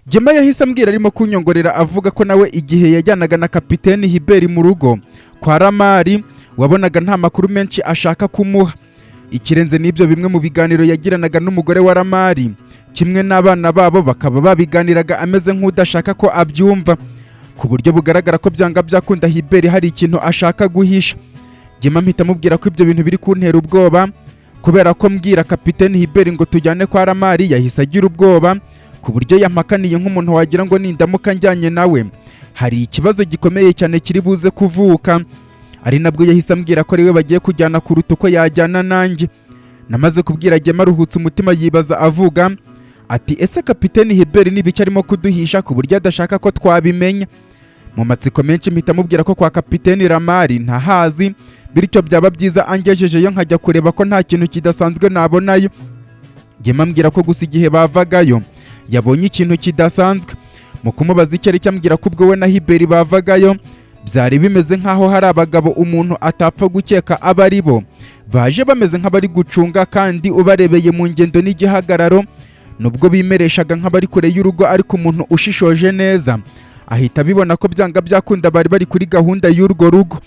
Gema yahise ambwira arimo kunyongorera, avuga ko nawe igihe yajyanaga na kapiteni Hiberi mu rugo kwa Ramari wabonaga nta makuru menshi ashaka kumuha. Ikirenze n'ibyo, bimwe mu biganiro yagiranaga n'umugore wa Ramari kimwe n'abana babo bakaba babiganiraga ameze nk'udashaka ko abyumva, ku buryo bugaragara ko byanga byakunda Hiberi hari ikintu ashaka guhisha. Gema mpita mubwira ko ibyo bintu biri kuntera ubwoba, kubera ko mbwira kapiteni Hiberi ngo tujyane kwa Ramari yahise agira ubwoba, ku buryo yampakaniye nk'umuntu wagira ngo nindamuka njyanye nawe hari ikibazo gikomeye cyane kiri buze kuvuka. Ari nabwo yahise ambwira ko ariwe bagiye kujyana kuruta uko yajyana nanjye. Namaze kubwira Gema aruhutse umutima, yibaza avuga ati: "Ese kapiteni Hiberi n'ibiki arimo kuduhisha ku buryo adashaka ko twabimenya?" Mu matsiko menshi mpita mubwira ko kwa kapiteni Ramari ntahazi, bityo byaba byiza angejejeyo nkajya kureba ko nta kintu kidasanzwe nabonayo. Gema ambwira ko gusa igihe bavagayo yabonye ikintu kidasanzwe. Mu kumubaza icyo ari cyo, ambwira ko ubwo we na Hiberi bavagayo byari bimeze nk'aho hari abagabo umuntu atapfa gukeka abo ari bo baje bameze nk'abari gucunga, kandi ubarebeye mu ngendo n'igihagararo, nubwo bimereshaga nk'abari kure y'urugo, ariko umuntu ushishoje neza ahita abibona ko byanga byakunda bari bari kuri gahunda y'urwo rugo.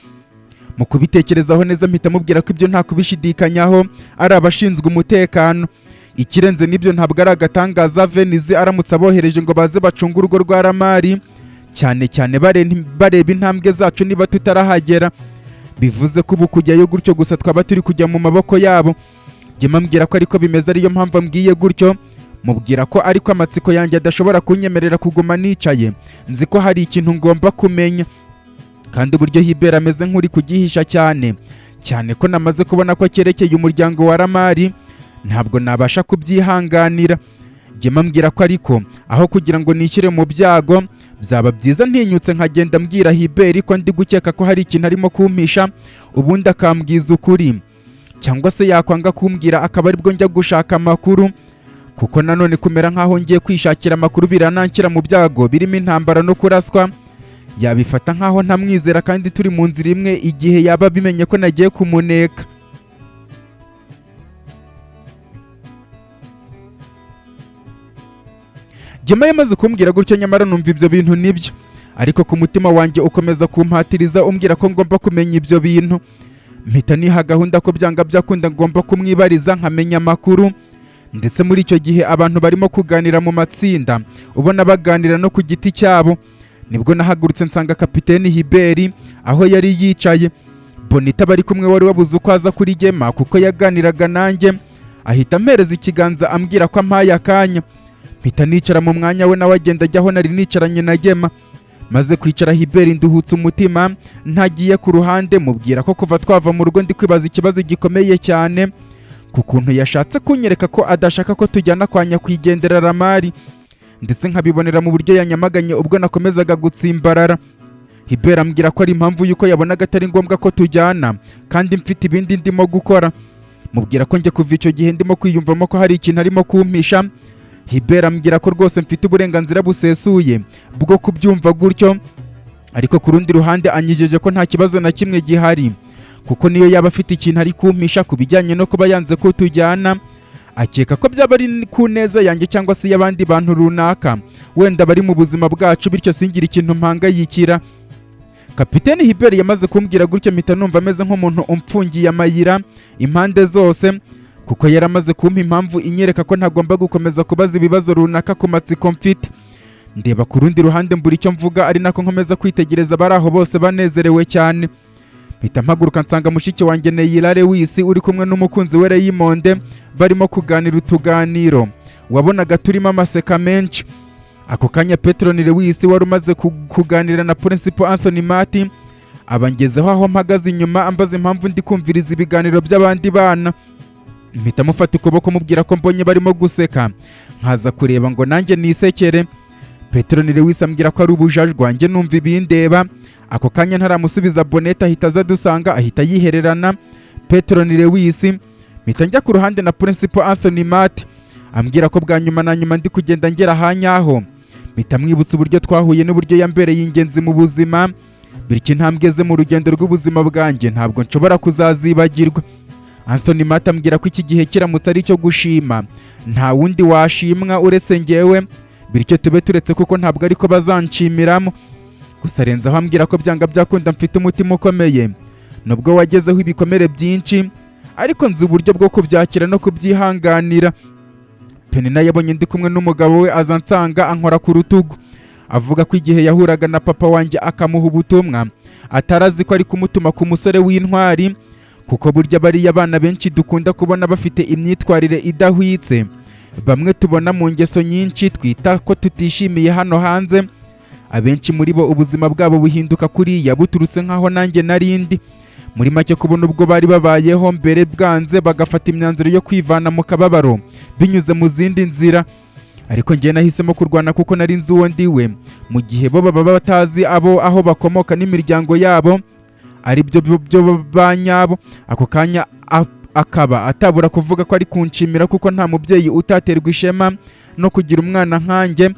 Mu kubitekerezaho neza mpita mubwira ko ibyo nta kubishidikanyaho ari abashinzwe umutekano. Ikirenze n'ibyo, ntabwo ari agatangaza Venize aramutse abohereje ngo baze bacunge urugo rwa Ramari, cyane cyane bareba intambwe zacu niba tutarahagera. Bivuze ko ubu kujyayo gutyo gusa twaba turi kujya mu maboko yabo. Gema ambwira ko ariko bimeze, ariyo mpamvu ambwiye gutyo. Mubwira ko ariko amatsiko yanjye adashobora kunyemerera kuguma nicaye, nzi ko hari ikintu ngomba kumenya, kandi uburyo Hibera ameze nk'uri kugihisha, cyane cyane ko namaze kubona ko cyerekeye umuryango wa Ramari, ntabwo nabasha kubyihanganira. Gema ambwira ko ariko aho kugira ngo nishyire mu byago byaba byiza ntinyutse nkagenda mbwira Hiberi ko ndi gukeka ko hari ikintu arimo kumpisha, ubundi akambwiza ukuri, cyangwa se yakwanga kumbwira akaba aribwo njya gushaka amakuru, kuko nanone kumera nk'aho ngiye kwishakira amakuru birananshyira mu byago birimo intambara no kuraswa. Yabifata nk'aho ntamwizera kandi turi mu nzira imwe igihe yaba abimenye ko nagiye kumuneka. Gema yamaze kumbwira gutyo, nyamara numva ibyo bintu nibyo, ariko ku mutima wanjye ukomeza kumpatiriza umbwira ko ngomba kumenya ibyo bintu. Mpita niha gahunda ko byanga byakunda ngomba kumwibariza nkamenya amakuru. Ndetse muri icyo gihe abantu barimo kuganira mu matsinda, ubona baganira no ku giti cyabo, nibwo nahagurutse nsanga kapiteni Hiberi aho yari yicaye. Bonita bari kumwe wari wabuze uko aza kuri Gema kuko yaganiraga nanjye, ahita ampereza ikiganza ambwira ko ampaye akanya. Mpita nicara mu mwanya we, nawe agenda ajya aho nari nicaranye na Gema. Maze kwicara Hiberi nduhutse umutima, ntagiye ku ruhande mubwira ko kuva twava mu rugo ndi kwibaza ikibazo gikomeye cyane ku kuntu yashatse kunyereka ko adashaka ko tujyana kwa nyakwigendera Ramari, ndetse nkabibonera mu buryo yanyamaganye ubwo nakomezaga gutsimbarara. Hiberi ambwira ko ari impamvu y'uko yabonaga atari ngombwa ko tujyana kandi mfite ibindi ndimo gukora. Mubwira ko njye kuva icyo gihe ndimo kwiyumvamo ko hari ikintu arimo kumpisha. Hiberi ambwira ko rwose mfite uburenganzira busesuye bwo kubyumva gutyo, ariko ku rundi ruhande anyijeje ko nta kibazo na kimwe gihari, kuko niyo yaba afite ikintu ari kumpisha ku bijyanye no kuba yanze ko tujyana, akeka ko byaba ari ku neza yanjye cyangwa se y'abandi bantu runaka wenda bari mu buzima bwacu, bityo singire ikintu mpangayikira. Kapiteni Hiberi yamaze kumbwira gutyo mpita numva ameze nk'umuntu umfungiye amayira impande zose, kuko yari amaze kumpa impamvu inyereka ko ntagomba gukomeza kubaza ibibazo runaka ku matsiko mfite. Ndeba ku rundi ruhande mbura icyo mvuga, ari nako nkomeza kwitegereza abari aho bose banezerewe cyane. Mpita mpaguruka nsanga mushiki wanjye Neyira Lewis uri kumwe n'umukunzi we Raymond barimo kuganira utuganiro wabonaga turimo amaseka menshi. Ako kanya Petroni Lewis wari umaze kuganira na Principal Anthony Martin abangezeho aho mpagaze inyuma, ambaza impamvu ndi kumviriza ibiganiro by'abandi bana. Mpita mufata ukuboko mubwira ko mbonye barimo guseka nkaza kureba ngo nanjye nisekere. Petroni Lewis ambwira ko ari ubujajwa njye numva ibindeba. Ako kanya ntaramusubiza, Bonete ahita aza adusanga, ahita yihererana Petroni Lewis. Mpita njya ku ruhande na Principal Anthony Matt, ambwira ko bwa nyuma na nyuma ndi kugenda ngera ahanyaho. Mpita mwibutsa uburyo twahuye n'uburyo yambereye ingenzi mu buzima, bityo intambwe ze mu rugendo rw'ubuzima bwanjye ntabwo nshobora kuzazibagirwa. Anthony Matt ambwira ko iki gihe kiramutse ari icyo gushima nta wundi washimwa uretse njyewe, Bityo tube turetse, kuko ntabwo ariko bazanshimiramo. Gusa arenzaho ambwira ko byanga byakunda mfite umutima ukomeye, nubwo wagezeho ibikomere byinshi, ariko nzi uburyo bwo kubyakira no kubyihanganira. Penina yabonye ndi kumwe n'umugabo we, aza ansanga, ankora ku rutugu, avuga ko igihe yahuraga na papa wanjye akamuha ubutumwa, atarazi ko ari kumutuma ku musore w'intwari, kuko burya bariya bana benshi dukunda kubona bafite imyitwarire idahwitse, bamwe tubona mu ngeso nyinshi twita ko tutishimiye hano hanze, abenshi muri bo ubuzima bwabo buhinduka kuriya buturutse nk'aho nanjye narindi. Muri make, kubona ubwo bari babayeho mbere bwanze, bagafata imyanzuro yo kwivana mu kababaro binyuze mu zindi nzira. Ariko njye nahisemo kurwana kuko nari nzi uwo ndiwe, mu gihe bo baba batazi abo aho bakomoka n'imiryango yabo, ari byo byo ba nyabo. Ako kanya akaba atabura kuvuga ko ari kunshimira, kuko nta mubyeyi utaterwa ishema no kugira umwana nkanjye,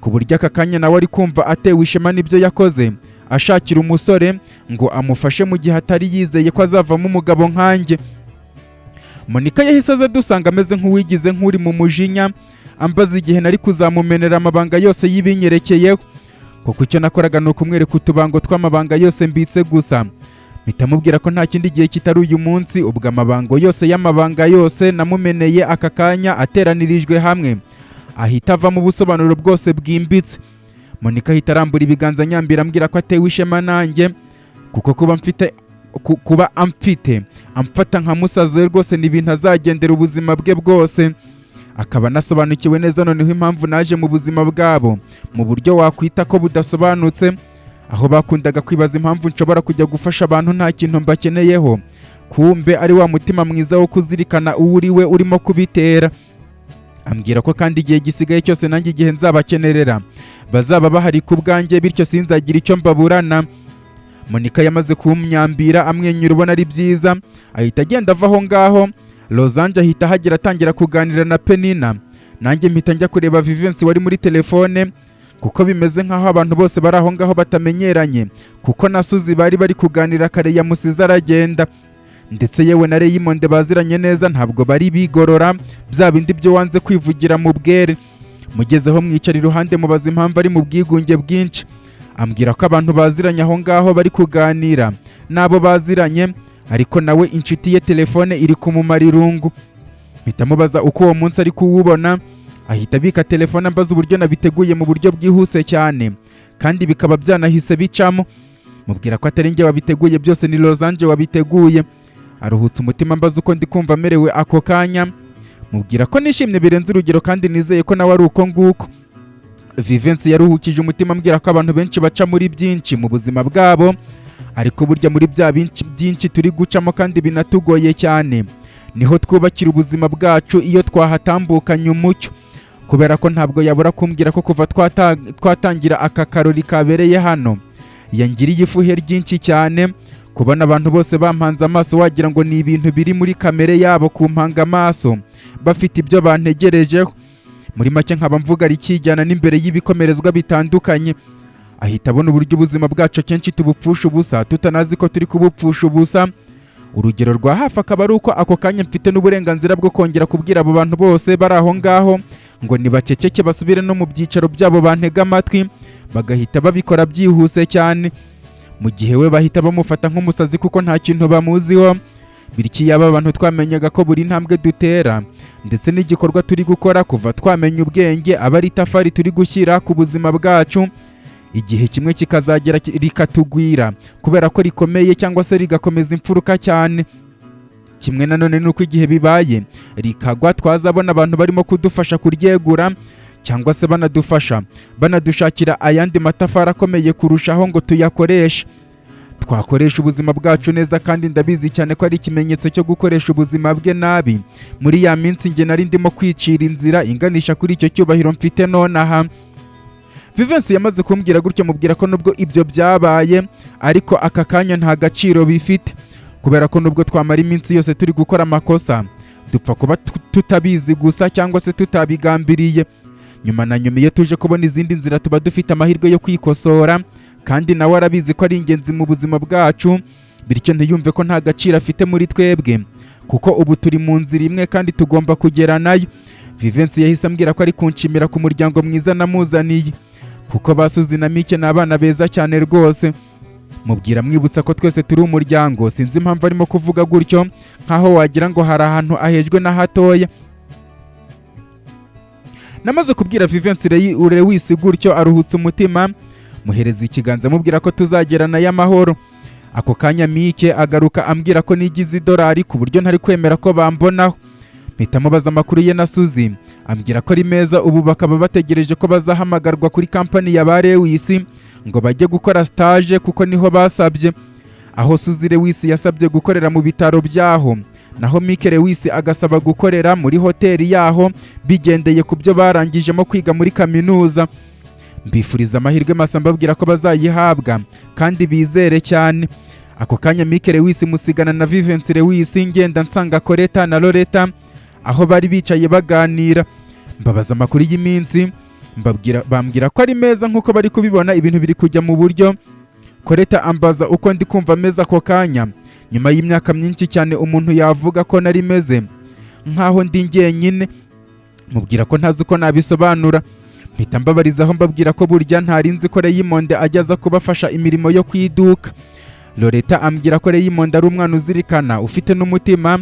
ku buryo aka kanya nawe ari kumva atewe ishema n'ibyo yakoze, ashakira umusore ngo amufashe mu gihe atari yizeye ko azavamo umugabo nkanjye. Monika yahise aza dusanga ameze nk'uwigize nk'uri mu mujinya, ambaza igihe nari kuzamumenera amabanga yose y'ibinyerekeyeho, kuko icyo nakoraga ni ukumwereka utubango tw'amabanga yose mbitse gusa. Mpita mubwira ko nta kindi gihe kitari uyu munsi. Ubwo amabango yose y'amabanga yose namumeneye aka kanya ateranirijwe hamwe, ahita avamo ubusobanuro bwose bwimbitse. Monika ahita arambura ibiganza nyambira, ambwira ko atewe ishema nanjye, kuko kuba mfite kuba amfite, amfata nka musaza we, rwose ni ibintu azagendera ubuzima bwe bwose. Akaba anasobanukiwe neza noneho impamvu naje mu buzima bwabo mu buryo wakwita ko budasobanutse, aho bakundaga kwibaza impamvu nshobora kujya gufasha abantu nta kintu mbakeneyeho, kumbe ari wa mutima mwiza wo kuzirikana uwo uri we urimo kubitera. Ambwira ko kandi igihe gisigaye cyose, nanjye igihe nzabakenerera, bazaba bahari ku bwanjye, bityo sinzagira icyo mbaburana. Monika yamaze kumyambira amwenyura, ubona ari byiza, ahita agenda ava aho ngaho. Rosange ahita ahagera, atangira kuganira na Penina. Nanjye mpita njya kureba Vivensi wari muri telefone, kuko bimeze nk'aho abantu bose bari aho ngaho batamenyeranye, kuko na Suzi bari bari kuganira kare yamusize aragenda, ndetse yewe na Raymond baziranye neza ntabwo bari bigorora bya bindi byo wanze kwivugira mu bwere. Mugezeho mwicara iruhande, mubaza impamvu ari mu bwigunge bwinshi. Ambwira ko abantu baziranye aho ngaho bari kuganira n'abo baziranye, ariko nawe inshuti ye telefone iri kumumara irungu. Mpita mubaza uko uwo munsi ari kuwubona, ahita abika telefone, ambaza uburyo nabiteguye mu buryo bwihuse cyane kandi bikaba byanahise bicamo. Mubwira ko atari njye wabiteguye byose, ni Rosange wabiteguye. Aruhutse umutima, ambaza uko ndi kumva amerewe ako kanya. Mubwira ko nishimye birenze urugero, kandi nizeye ko nawe ari uko nguko. Vivensi yaruhukije umutima, ambwira ko abantu benshi baca muri byinshi mu buzima bwabo, ariko burya muri bya byinshi turi gucamo kandi binatugoye cyane, niho twubakira ubuzima bwacu iyo twahatambukanye umucyo. Kubera ko ntabwo yabura kumbwira ko kuva twatangira aka karori kabereye hano, yangiriye ifuhe ryinshi cyane, kubona abantu bose bampanze amaso, wagira ngo ni ibintu biri muri kamere yabo kumpanga amaso, bafite ibyo bantegerejeho. Muri make, nkaba mvuga rikijyana n'imbere y'ibikomerezwa bitandukanye. Ahita abona uburyo ubuzima bwacu kenshi tubupfusha ubusa tutanazi ko turi kubupfusha ubusa. Urugero rwa hafi akaba ari uko ako kanya mfite n'uburenganzira bwo kongera kubwira abo bantu bose bari aho ngaho ngo nibaceceke, basubire no mu byicaro byabo, bantege amatwi, bagahita babikora byihuse cyane, mu gihe we bahita bamufata nk'umusazi kuko nta kintu bamuziho. Bityo iyaba abantu twamenyaga ko buri ntambwe dutera ndetse n'igikorwa turi gukora kuva twamenya ubwenge aba ari itafari turi gushyira ku buzima bwacu, igihe kimwe kikazagera rikatugwira kubera ko rikomeye, cyangwa se rigakomeza imfuruka cyane. Kimwe nanone nuko igihe bibaye rikagwa, twazabona abantu barimo kudufasha kuryegura, cyangwa se banadufasha banadushakira ayandi matafari akomeye kurushaho ngo tuyakoreshe, twakoresha ubuzima bwacu neza. Kandi ndabizi cyane ko ari ikimenyetso cyo gukoresha ubuzima bwe nabi muri ya minsi njye nari ndimo kwicira inzira inganisha kuri icyo cyubahiro mfite nonaha. Vivensi yamaze kumbwira gutyo, mubwira ko nubwo ibyo byabaye, ariko aka kanya nta gaciro bifite, kubera ko nubwo twamara iminsi yose turi gukora amakosa, dupfa kuba tutabizi gusa cyangwa se tutabigambiriye. Nyuma na nyuma, iyo tuje kubona izindi nzira, tuba dufite amahirwe yo kwikosora, kandi nawe arabizi ko ari ingenzi mu buzima bwacu. Bityo ntiyumve ko nta gaciro afite muri twebwe, kuko ubu turi mu nzira imwe kandi tugomba kugera nayo. Vivensi yahise ambwira ko ari kunshimira ku muryango mwiza namuzaniye, kuko ba Suzi na Mike ni abana beza cyane rwose. Mubwira mwibutsa ko twese turi umuryango. Sinzi impamvu arimo kuvuga gutyo, nkaho wagira ngo hari ahantu ahejwe na hatoya. Namaze kubwira Vivensi Lewis gutyo, aruhutse umutima, muhereza ikiganza, mubwira ko tuzagerana y'amahoro. Ako kanya Mike agaruka ambwira ko nigize idolari ku buryo ntari kwemera ko bambonaho. Mpita mubaza amakuru ye na Suzi, ambwira ko ari meza, ubu bakaba bategereje ko bazahamagarwa kuri kampani ya ba Lewis ngo bajye gukora stage, kuko niho basabye. Aho Suzi Lewis yasabye gukorera mu bitaro byaho, naho Mike Lewis agasaba gukorera muri hoteli yaho, bigendeye ku byo barangijemo kwiga muri kaminuza. Mbifuriza amahirwe masa, mbabwira ko bazayihabwa kandi bizere cyane. Ako kanya Mike Lewis musigana na Vivensi Lewis, ngenda nsanga Koreta na Loreta aho bari bicaye baganira. Mbabaza amakuru y'iminsi, mbabwira bambwira ko ari meza nk'uko bari kubibona, ibintu biri kujya mu buryo. Koreta ambaza uko ndi kumva meza ako kanya nyuma y'imyaka myinshi cyane umuntu yavuga ko nari meze nkaho ndi njyenyine. Mubwira ko ntazi uko nabisobanura. Mpita mbabarizaho, mbabwira ko burya ntari nzi ko Raymond ajya aza kubafasha imirimo yo ku iduka. Loreta ambwira ko Raymond ari umwana uzirikana, ufite n'umutima,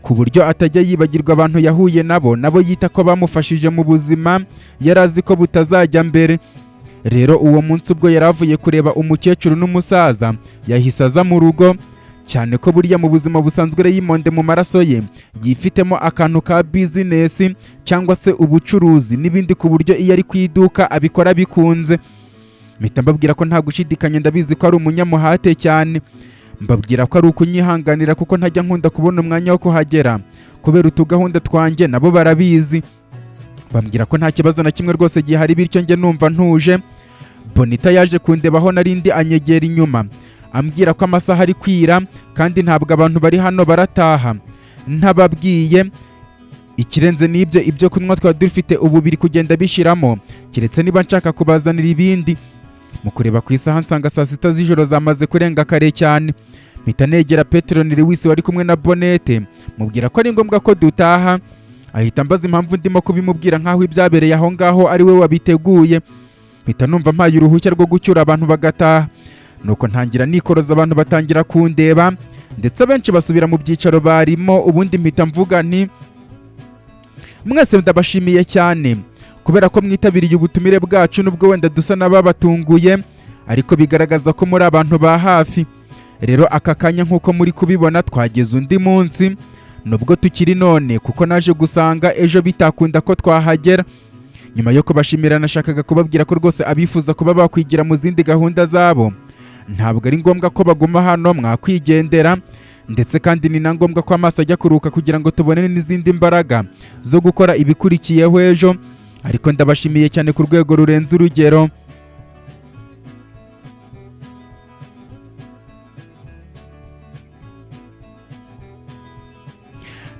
ku buryo atajya yibagirwa abantu yahuye nabo, nabo yita ko bamufashije mu buzima yari azi ko butazajya mbere. Rero uwo munsi ubwo yari avuye kureba umukecuru n'umusaza, yahise aza mu rugo, cyane ko buriya mu buzima busanzwe Raymond mu maraso ye yifitemo akantu ka bizinesi cyangwa se ubucuruzi n'ibindi, ku buryo iyo ari ku iduka abikora bikunze. Mpita mbabwira ko nta gushidikanya, ndabizi ko ari umunyamuhate cyane. Mbabwira ko ari ukunyihanganira kuko ntajya nkunda kubona umwanya wo kuhagera kubera utugahunda twanjye, nabo barabizi. Bambwira ko nta kibazo na kimwe rwose gihari, bityo njye numva ntuje. Bonita yaje kundebaho narindi, anyegera inyuma, ambwira ko amasaha ari kwira kandi ntabwo abantu bari hano barataha ntababwiye. Ikirenze n'ibyo, ibyo kunywa twari dufite ubu biri kugenda bishiramo, keretse niba nshaka kubazanira ibindi. Mu kureba ku isaha nsanga saa 6 z'ijoro zamaze kurenga kare cyane. Mpita negera Peteroni Lewis wari kumwe na Bonete, mubwira ko ari ngombwa ko dutaha. Ahita ambaza impamvu ndimo kubimubwira nk'aho ibyabereye aho ngaho ari we wabiteguye. Mpita numva mpaye uruhushya rwo gucyura abantu bagataha. Nuko ntangira nikoroza, abantu batangira kundeba, ndetse abenshi basubira mu byicaro barimo. Ubundi mpita mvuga nti: "Mwese ndabashimiye cyane kubera ko mwitabiriye ubutumire bwacu, nubwo wenda dusa n'ababatunguye, ariko bigaragaza ko muri abantu ba hafi. Rero aka kanya nk'uko muri kubibona twageze undi munsi, nubwo tukiri none, kuko naje gusanga ejo bitakunda ko twahagera. Nyuma yo kubashimira, nashakaga kubabwira ko rwose abifuza kuba bakwigira mu zindi gahunda zabo, ntabwo ari ngombwa ko baguma hano, mwakwigendera. Ndetse kandi ni na ngombwa ko amaso ajya kuruhuka kugira ngo tubone n'izindi mbaraga zo gukora ibikurikiyeho ejo. Ariko ndabashimiye cyane ku rwego rurenze urugero."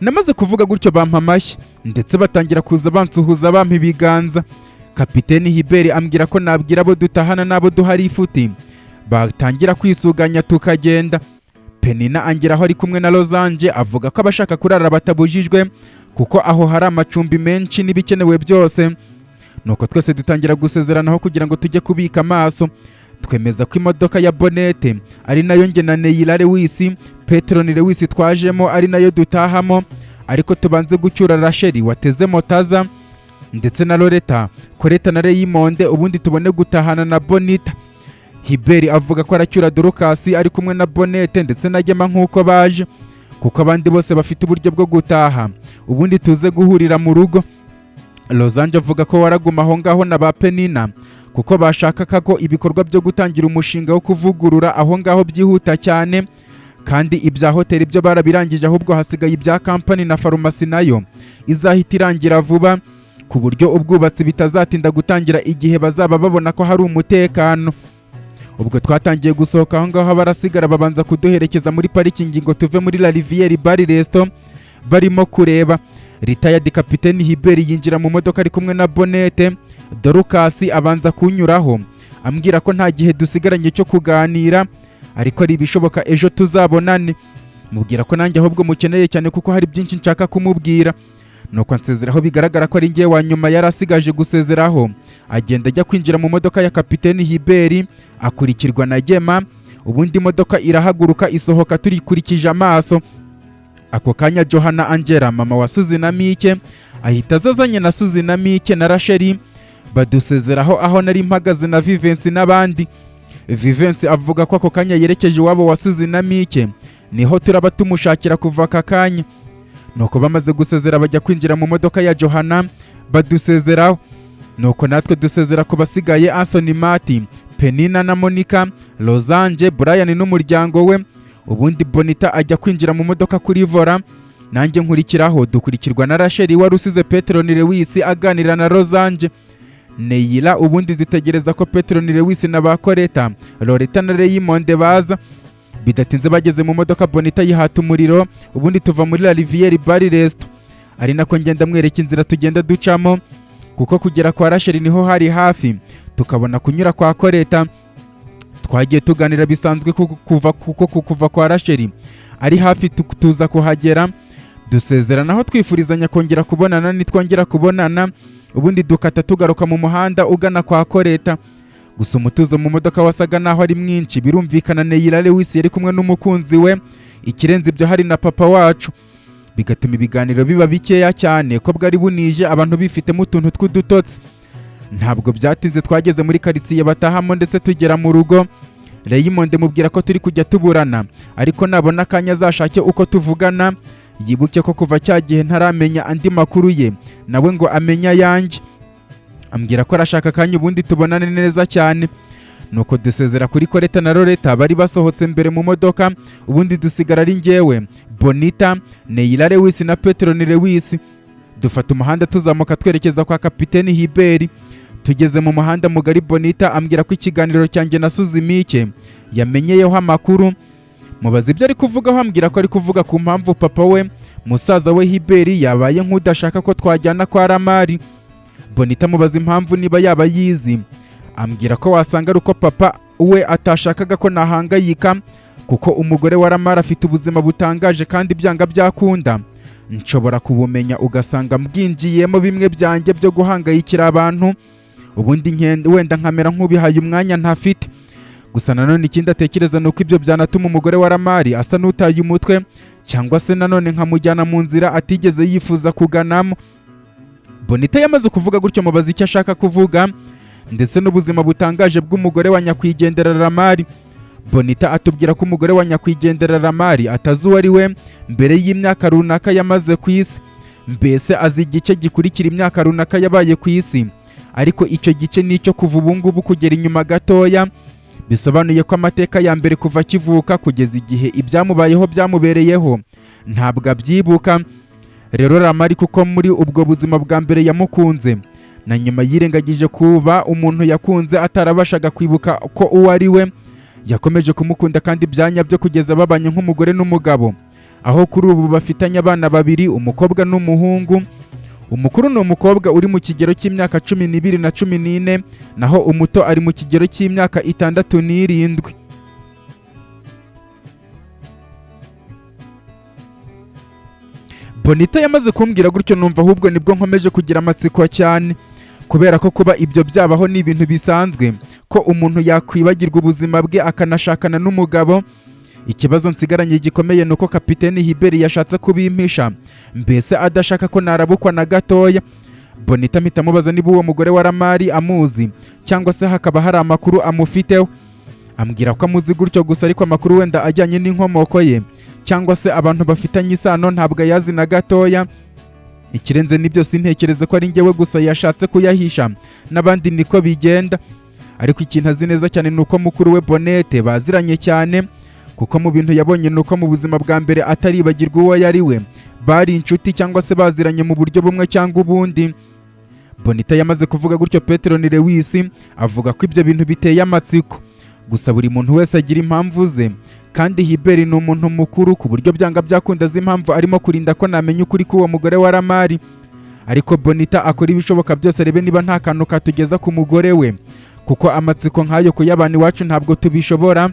Namaze kuvuga gutyo bampa amashyi, ndetse batangira kuza bansuhuza, bampa ibiganza. Kapiteni Hiberi ambwira ko nabwira abo dutahana n'abo duhari ifuti batangira kwisuganya tukagenda. Penina angeraho ari kumwe na Rozange, avuga ko abashaka kurara batabujijwe, kuko aho hari amacumbi menshi n'ibikenewe byose. Nuko twese dutangira gusezeranaho kugira ngo tujye kubika amaso. Twemeza ko imodoka ya Bonete, ari nayo nge na Neyira Lewis, Peteroni Lewis twajemo, ari nayo dutahamo, ariko tubanze gucyura Rasheli wateze motaza, ndetse na Loreta, Koreta na Raymond, ubundi tubone gutahana na Bonita. Hiberi avuga ko aracyura Dorukasi ari kumwe na Bonete ndetse na Gema nk'uko baje, kuko abandi bose bafite uburyo bwo gutaha, ubundi tuze guhurira mu rugo. Rozanje avuga ko waraguma aho ngaho na ba Penina, kuko bashakaga ko ibikorwa byo gutangira umushinga wo kuvugurura aho ngaho byihuta cyane, kandi ibya hoteli byo barabirangije, ahubwo hasigaye ibya kampani na farumasi nayo izahita irangira vuba, ku buryo ubwubatsi bitazatinda gutangira igihe bazaba babona ko hari umutekano. Ubwo twatangiye gusohoka aho ngaho, barasigara babanza kuduherekeza muri parikingi ngo tuve muri La Riviere Bar Resto barimo kureba. Retired Kapiteni Hiberi yinjira mu modoka ari kumwe na Bonete. Dorukasi abanza kunyuraho ambwira ko nta gihe dusigaranye cyo kuganira, ariko ari ibishoboka ejo tuzabonane. Mubwira ko nanjye ahubwo mukeneye cyane, kuko hari byinshi nshaka kumubwira. Nuko ansezeraho, bigaragara ko ari njye wa nyuma yari asigaje gusezeraho. Agenda ajya kwinjira mu modoka ya kapiteni Hiberi, akurikirwa na Gema. Ubundi imodoka irahaguruka, isohoka turikurikije amaso. Ako kanya Johana Angela, mama wa Suzi na Mike, ahita azazanye na Suzi na Mike na Rasheli, badusezeraho aho nari mpagaze na Vivensi n'abandi. Vivensi avuga ko ako kanya yerekeje iwabo wa Suzi na Mike, niho turaba tumushakira kuva aka kanya. Nuko bamaze gusezera bajya kwinjira mu modoka ya Johana, badusezeraho. Nuko natwe dusezera ku basigaye: Anthony, Mati, Penina na Monica, Rosange, Brian n'umuryango we. Ubundi Bonita ajya kwinjira mu modoka kuri volant, nanjye nkurikiraho, dukurikirwa na Rachel wari usize Petero ni Lewis aganira na Rosange Neyira. Ubundi dutegereza ko Petero ni Lewis na ba Koreta, Loreta na Raymond baza. Bidatinze bageze mu modoka, Bonita yihata umuriro, ubundi tuva muri La Riviere Bar Resto, ari nako ngenda mwereka inzira tugenda ducamo, kuko kugera kwa Rachel niho hari hafi, tukabona kunyura kwa Koreta. Twagiye tuganira bisanzwe kuva kuko kuva kwa Rachel ari hafi, tuza kuhagera, dusezeranaho, twifurizanya kongera kubonana nitwongera kubonana. Ubundi dukata tugaruka mu muhanda ugana kwa Koreta. Gusa umutuzo mu modoka wasaga naho ari mwinshi. Birumvikana, Neyira Lewis yari kumwe n'umukunzi we, ikirenze ibyo hari na papa wacu, bigatuma ibiganiro biba bikeya cyane ko bwari bunije, abantu bifitemo utuntu tw'udutotsi. Ntabwo byatinze twageze muri karitsiye batahamo, ndetse tugera mu rugo. Raymond mubwira ko turi kujya tuburana, ariko nabona akanya azashake uko tuvugana, yibuke ko kuva cya gihe ntaramenya andi makuru ye, nawe ngo amenye ayanjye. Ambwira ko arashaka akanya ubundi tubonane neza cyane. Nuko dusezera kuri Koreta na Loreta bari basohotse mbere mu modoka, ubundi dusigara ari njyewe, Bonita, Neyira Lewis na Petroni Lewis. Dufata umuhanda tuzamuka twerekeza kwa kapiteni Hiberi. Tugeze mu muhanda mugari, Bonita ambwira ko ikiganiro cyanjye na Suzi Mike yamenyeyeho amakuru. Mubaza ibyo ari kuvugaho, ambwira ko ari kuvuga ku mpamvu papa we, musaza we Hiberi, yabaye nk'udashaka ko twajyana kwa Ramari. Bonita mubaza impamvu niba yaba yizi, ambwira ko wasanga ari uko papa we atashakaga ko nahangayika, kuko umugore wa Ramari afite ubuzima butangaje kandi byanga byakunda nshobora kubumenya, ugasanga mbwinjiyemo bimwe byanjye byo guhangayikira abantu, ubundi wenda nkamera nk'ubihaye umwanya ntafite. Gusa nanone ikindi atekereza ni uko ibyo byanatuma umugore wa Ramari asa n'utaye umutwe, cyangwa se nanone nkamujyana mu nzira atigeze yifuza kuganamo. Bonita yamaze kuvuga gutyo, mubaza icyo ashaka kuvuga ndetse n'ubuzima butangaje bw'umugore wa nyakwigendera Ramari. Bonita atubwira ko umugore wa nyakwigendera Ramari atazi uwo ari we mbere y'imyaka runaka yamaze ku isi, mbese azi igice gikurikira imyaka runaka yabaye ku isi, ariko icyo gice ni icyo kuva ubu ngubu kugera inyuma gatoya. Bisobanuye ko amateka ya mbere kuva akivuka kugeza igihe ibyamubayeho byamubereyeho ntabwo abyibuka. Rero Ramari, kuko muri ubwo buzima bwa mbere yamukunze, na nyuma yirengagije kuba umuntu yakunze atarabashaga kwibuka ko uwo ari we, yakomeje kumukunda kandi byanyabyo kugeza babanye nk'umugore n'umugabo, aho kuri ubu bafitanye abana babiri, umukobwa n'umuhungu. Umukuru ni umukobwa uri mu kigero cy'imyaka 12 na 14, naho umuto ari mu kigero cy'imyaka 6 n'7. Bonita yamaze kumbwira gutyo, numva ahubwo nibwo nkomeje kugira amatsiko cyane, kubera ko kuba ibyo byabaho ni ibintu bisanzwe, ko umuntu yakwibagirwa ubuzima bwe akanashakana n'umugabo. Ikibazo nsigaranye gikomeye ni uko kapiteni Hiberi yashatse kubimpisha, mbese adashaka ko narabukwa na gatoya. Bonita mpita mubaza niba uwo mugore wa Ramari amuzi, cyangwa se hakaba hari amakuru amufiteho. Ambwira ko amuzi gutyo gusa, ariko amakuru wenda ajyanye n'inkomoko ye cyangwa se abantu bafitanye isano ntabwo ayazi na gatoya. Ikirenze n'ibyo, sintekereze ko ari njyewe gusa yashatse kuyahisha, n'abandi niko bigenda. Ariko ikintu azi neza cyane ni uko mukuru we Bonete baziranye cyane, kuko mu bintu yabonye ni uko mu buzima bwa mbere ataribagirwa uwo yari we, bari inshuti cyangwa se baziranye mu buryo bumwe cyangwa ubundi. Bonita yamaze kuvuga gutyo, Petero ni Lewis avuga ko ibyo bintu biteye amatsiko, gusa buri muntu wese agira impamvu ze, kandi Hiberi ni umuntu mukuru ku buryo byanga byakunda azi impamvu arimo kurinda ko namenya ukuri k'uwo mugore wa Ramari. Ariko Bonita akora ibishoboka byose arebe niba nta kantu katugeza ku mugore we, kuko amatsiko nk'ayo kuyabana iwacu ntabwo tubishobora.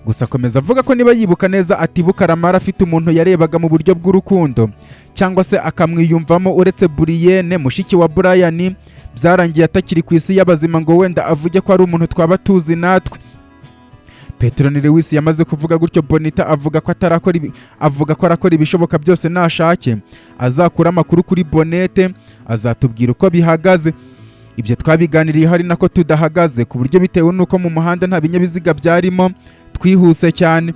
Gusa akomeza avuga ko niba yibuka neza atibuka Ramara afite umuntu yarebaga mu buryo bw'urukundo cyangwa se akamwiyumvamo uretse Buriyene mushiki wa Brian, byarangiye atakiri ku isi y'abazima, ngo wenda avuge ko ari umuntu twaba tuzi natwe. Petroni Lewis yamaze kuvuga gutyo, Bonita avuga ko atarakora ibi, avuga ko arakora ibishoboka byose nashake azakura amakuru kuri Bonete, azatubwira uko bihagaze. Ibyo twabiganiriye hari nako tudahagaze, ku buryo bitewe n'uko mu muhanda nta binyabiziga byarimo, twihuse cyane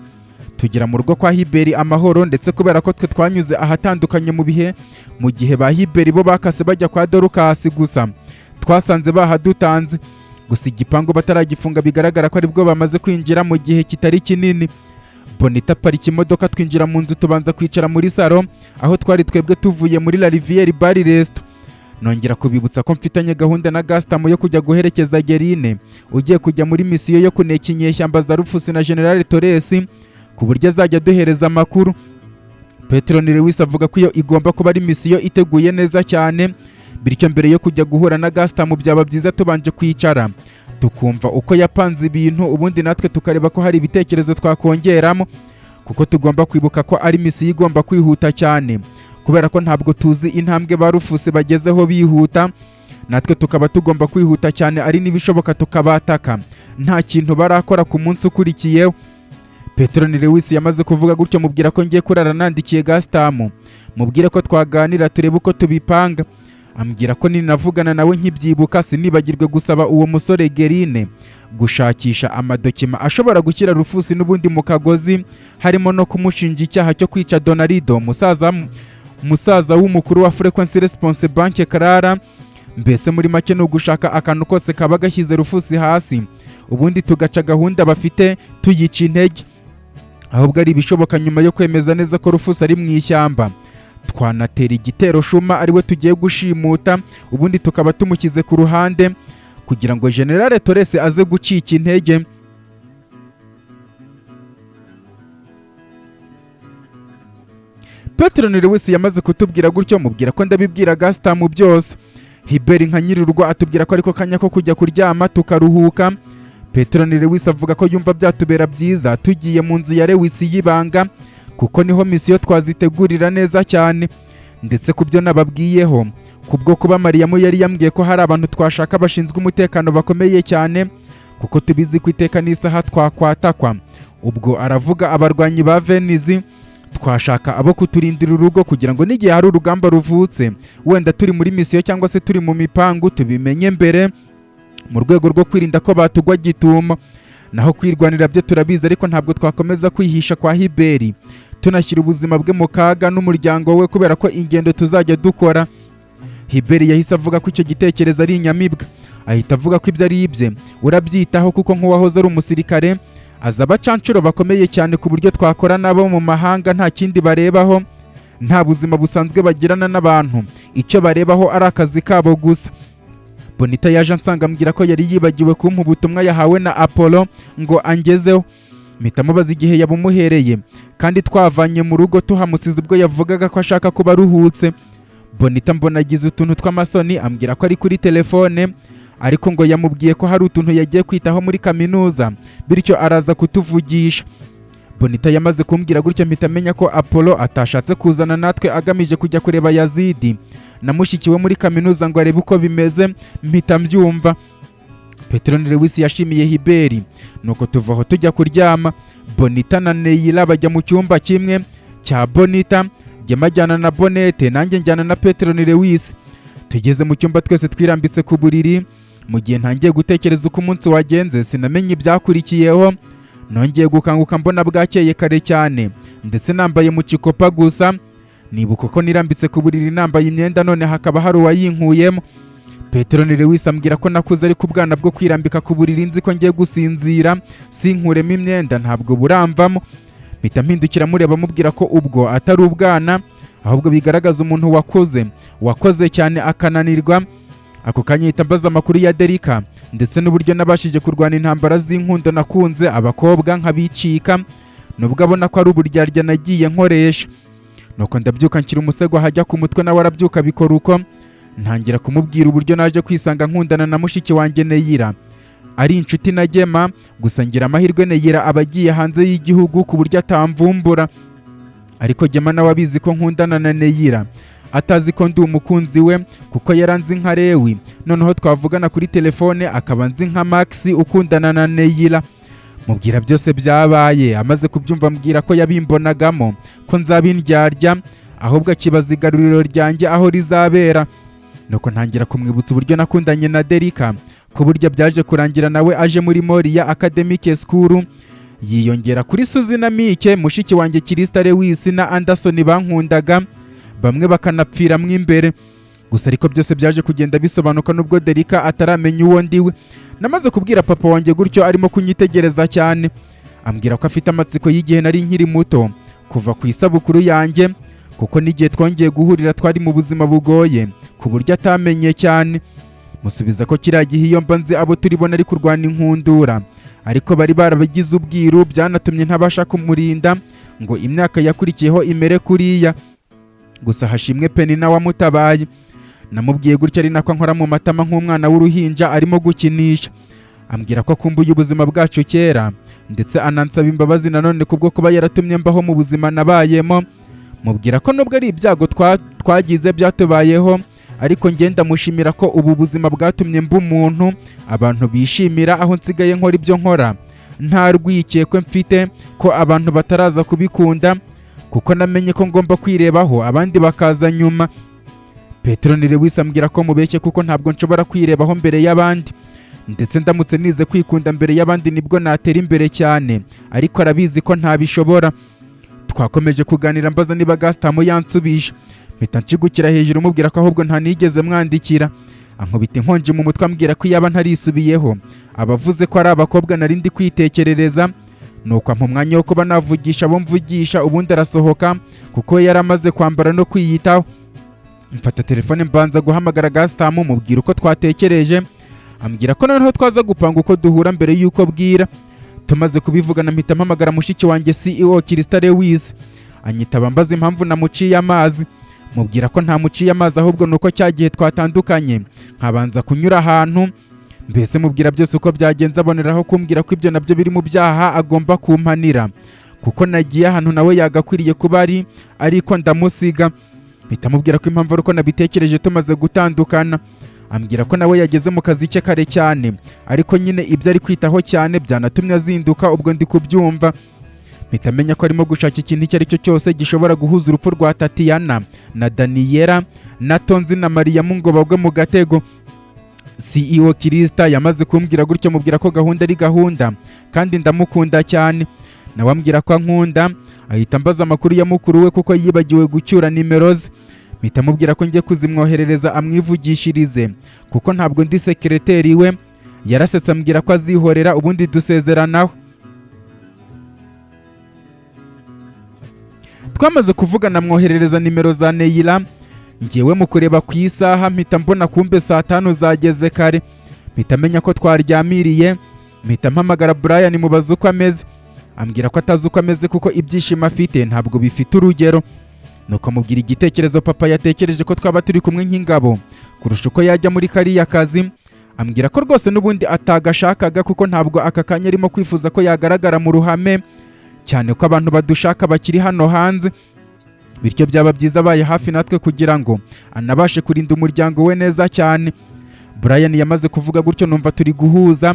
tugera mu rugo kwa Hiberi amahoro. Ndetse kubera ko twe twanyuze ahatandukanye mu bihe, mu gihe ba Hiberi bo bakase bajya kwa Dorukasi, gusa twasanze bahadutanze, gusa igipangu bataragifunga, bigaragara ko aribwo bamaze kwinjira mu gihe kitari kinini. Bonita aparika imodoka, twinjira mu nzu, tubanza kwicara muri salo aho twari twebwe tuvuye muri La Rivière Bar Resto. Nongera kubibutsa ko mfitanye gahunda na Gastamo yo kujya guherekeza Gerine ugiye kujya muri misiyo yo kuneka inyeshyamba za Rufusi na General Torres, ku buryo azajya aduhereza amakuru. Petroni Lewis avuga ko iyo igomba kuba ari misiyo iteguye neza cyane, bityo mbere yo kujya guhura na Gastamo byaba byiza tubanje kwicara tukumva uko yapanze ibintu, ubundi natwe tukareba ko hari ibitekerezo twakongeramo, kuko tugomba kwibuka ko ari misiyo igomba kwihuta cyane, kubera ko ntabwo tuzi intambwe ba Rufuse bagezeho bihuta, natwe tukaba tugomba kwihuta cyane, ari n'ibishoboka tukabataka nta kintu barakora ku munsi ukurikiyeho. Petroni Lewis yamaze kuvuga gutyo, mubwira ko ngiye kurara nandikiye Gastamu, mubwire ko twaganira turebe uko tubipanga. Ambwira ko ninavugana nawe nkibyibuka sinibagirwe gusaba uwo musore Gerine gushakisha amadokima ashobora gushyira Rufusi n'ubundi mu kagozi, harimo no kumushinja icyaha cyo kwica Donarido, musaza w'umukuru wa Frequency Response Bank Clara. Mbese muri make ni ugushaka akantu kose kaba gashyize Rufusi hasi, ubundi tugaca gahunda bafite tuyica intege. Ahubwo ari ibishoboka, nyuma yo kwemeza neza ko Rufusi ari mu ishyamba, twanatera igitero Shuma ariwe tugiye gushimuta, ubundi tukaba tumushyize ku ruhande kugira ngo Generale Torres aze gucika intege. Petroni Lewis yamaze kutubwira gutyo, mubwira ko ndabibwira Gastamu byose. Hiberi nka nyir'urugo atubwira ko ariko kanya ko kujya kuryama tukaruhuka. Petroni Lewis avuga ko yumva byatubera byiza tugiye mu nzu ya Lewis y'ibanga, kuko niho misiyo twazitegurira neza cyane. Ndetse ku byo nababwiyeho kubwo kuba Mariyamu yari yambwiye ko hari abantu twashaka bashinzwe umutekano bakomeye cyane, kuko tubizi ko iteka n'isaha twakwatakwa, ubwo aravuga abarwanyi ba Venizi, twashaka abo kuturindira urugo kugira ngo n'igihe hari urugamba ruvutse, wenda turi muri misiyo cyangwa se turi mu mipangu, tubimenye mbere mu rwego rwo kwirinda ko batugwa gitumo. Naho kwirwanira byo turabizi, ariko ntabwo twakomeza kwihisha kwa Hiberi tunashyira ubuzima bwe mu kaga n'umuryango we, kubera ko ingendo tuzajya dukora. Hiberi yahise avuga ko icyo gitekerezo ari inyamibwa, ahita avuga ko ibyo ari ibye urabyitaho, kuko nk'uwahoze ari umusirikare aza abacancuro bakomeye cyane, ku buryo twakora nabo mu mahanga nta kindi barebaho, nta buzima busanzwe bagirana n'abantu, icyo barebaho ari akazi kabo gusa. Bonita yaje ansanga ambwira ko yari yibagiwe kumpa ubutumwa yahawe na Apollo ngo angezeho. Mpita mubaza igihe yabumuhereye kandi twavanye mu rugo tuhamusize ubwo yavugaga ko ashaka kuba aruhutse. Bonita mbona agize utuntu tw'amasoni, ambwira ko ari kuri telefone, ariko ngo yamubwiye ko hari utuntu yagiye kwitaho muri kaminuza, bityo araza kutuvugisha. Bonita yamaze kumbwira gutyo, mpita amenya ko Apollo atashatse kuzana natwe agamije kujya kureba Yazidi na mushiki we muri kaminuza ngo arebe uko bimeze, mpita mbyumva. Petroni Lewis yashimiye Hiberi, nuko tuva aho tujya kuryama. Bonita na Neila bajya mu cyumba kimwe cya Bonita, Gema ajyana na Bonete, nanjye njyana na Petroni Lewis. Tugeze mu cyumba twese twirambitse ku buriri, mu gihe ntangiye gutekereza uko umunsi wagenze, sinamenye ibyakurikiyeho. Nongeye gukanguka mbona bwakeye kare cyane, ndetse nambaye mu cikopa gusa. Nibuka ko nirambitse ku buriri nambaye imyenda, none hakaba hari uwayinkuyemo. Petroni Lewis ambwira ko nakuze, ariko ubwana bwo kwirambika ku buriri nzi ko ngiye gusinzira sinkuremo imyenda ntabwo buramvamo. Mpita mpindukira mureba, mubwira ko ubwo atari ubwana, ahubwo bigaragaza umuntu wakuze, wakoze cyane akananirwa. Ako kanya ahita ambaza amakuru ya Derika, ndetse n'uburyo nabashije kurwana intambara z'inkundo nakunze abakobwa nkabicika, nubwo abona ko ari uburyarya nagiye nkoresha. Nuko ndabyuka nshyira umusego hajya ku mutwe, nawe arabyuka bikora uko. Ntangira kumubwira uburyo naje kwisanga nkundana na mushiki wanjye Neyira, Ari inshuti na Gema. Gusa ngira amahirwe, Neyira aba agiye hanze y'igihugu ku buryo atamvumbura, ariko Gema nawe abizi ko nkundana na Neyira, atazi ko ndi umukunzi we, kuko yaranzi nka Lewi. Noneho twavugana kuri telefone akaba nzi nka Max ukundana na Neyira. Mubwira byose byabaye. Amaze kubyumva ambwira ko yabimbonagamo ko nzabindyarya, ahubwo akibaza igaruriro ryanjye aho rizabera. Nuko ntangira kumwibutsa uburyo nakundanye na Derika, ku buryo byaje kurangira nawe aje muri Moriya Academic School, yiyongera kuri Suzy na Mike, mushiki wanjye Kirista, Lewis na Anderson bankundaga bamwe bakanapfiramo imbere. Gusa ariko byose byaje kugenda bisobanuka nubwo Derika ataramenya uwo ndiwe. Namaze kubwira papa wanjye gutyo arimo kunyitegereza cyane, ambwira ko afite amatsiko y'igihe nari nkiri muto, kuva ku isabukuru yanjye, kuko n'igihe twongeye guhurira twari mu buzima bugoye ku buryo atamenye cyane. Musubiza ko kiriya gihe iyo mba nzi abo turibona ari kurwana inkundura, ariko bari barabigize ubwiru, byanatumye ntabasha kumurinda ngo imyaka yakurikiyeho imere kuriya. Gusa hashimwe Penina wamutabaye. Namubwiye gutya ari nako nkora mu matama nk'umwana w'uruhinja arimo gukinisha. Ambwira ko akumbuye ubuzima bwacu kera, ndetse anansaba imbabazi nanone kubwo kuba yaratumye mbaho mu buzima nabayemo. Mubwira ko nubwo ari ibyago twagize byatubayeho, ariko ngenda mushimira ko ubu buzima bwatumye mba umuntu abantu bishimira, aho nsigaye nkora ibyo nkora nta rwikekwe mfite ko abantu bataraza kubikunda, kuko namenye ko ngomba kwirebaho abandi bakaza nyuma. Petero Lewis ambwira ko mubeshye, kuko ntabwo nshobora kwirebaho mbere y'abandi, ndetse ndamutse nize kwikunda mbere y'abandi nibwo natera imbere cyane, ariko arabizi ko ntabishobora. Twakomeje kuganira, mbaza niba Gasitamu yansubije, mpita nshigukira hejuru mubwira ko ahubwo ntanigeze mwandikira. Ankubita inkonji mu mutwe, ambwira ko iyaba ntarisubiyeho abavuze ko ari abakobwa nari ndi kwitekerereza. Nuko ampa umwanya wo kuba navugisha abo mvugisha, ubundi arasohoka kuko yari amaze kwambara no kwiyitaho. Mfata telefone mbanza guhamagara Gasitamu, mubwira uko twatekereje, ambwira ko noneho twaza gupanga uko duhura mbere y'uko bwira. Tumaze kubivugana mpita mpamagara mushiki wanjye CEO Kirista Lewis, anyitaba mbaza impamvu namuciye amazi. Mubwira ko ntamuciye amazi, ahubwo nuko cya gihe twatandukanye nkabanza kunyura ahantu, mbese mubwira byose uko byagenze. Aboneraho kumbwira ko ibyo nabyo biri mu byaha agomba kumpanira, kuko nagiye ahantu nawe yagakwiriye kuba ari, ariko ndamusiga. Mpita mubwira ko impamvu ari uko nabitekereje tumaze gutandukana. Ambwira ko nawe yageze mu kazi ke kare cyane, ariko nyine ibyo ari kwitaho cyane byanatumye azinduka. Ubwo ndi kubyumva mpita menya ko arimo gushaka ikintu icyo ari cyo cyose gishobora guhuza urupfu rwa Tatiana na Daniyela na Tonzi na Mariyamu ngo bagwe mu gatego. CEO Kirista yamaze kumbwira gutyo, mubwira ko gahunda ari gahunda kandi ndamukunda cyane, nawe ambwira ko ankunda. Ahita ambaza amakuru ya mukuru we kuko yibagiwe gucyura nimero ze. Mpita mubwira ko ngiye kuzimwoherereza amwivugishirize, kuko ntabwo ndi sekereteri we. Yarasetse, ambwira ko azihorera, ubundi dusezeranaho. Twamaze kuvugana mwoherereza nimero za Neyira. Ngewe mu kureba ku isaha mpita mbona kumbe saa 5 zageze kare, mpita menya ko twaryamiriye. Mpita mpamagara Brian mubaza uko ameze, ambwira ko atazi uko ameze kuko ibyishimo afite ntabwo bifite urugero. Nuko amubwira igitekerezo papa yatekereje ko twaba turi kumwe nk'ingabo kurusha uko yajya muri kariya kazi. Ambwira ko rwose n'ubundi atagashakaga, kuko ntabwo aka kanya arimo kwifuza ko yagaragara mu ruhame, cyane ko abantu badushaka bakiri hano hanze, bityo byaba byiza abaye hafi natwe kugira ngo anabashe kurinda umuryango we neza cyane. Brian yamaze kuvuga gutyo numva turi guhuza,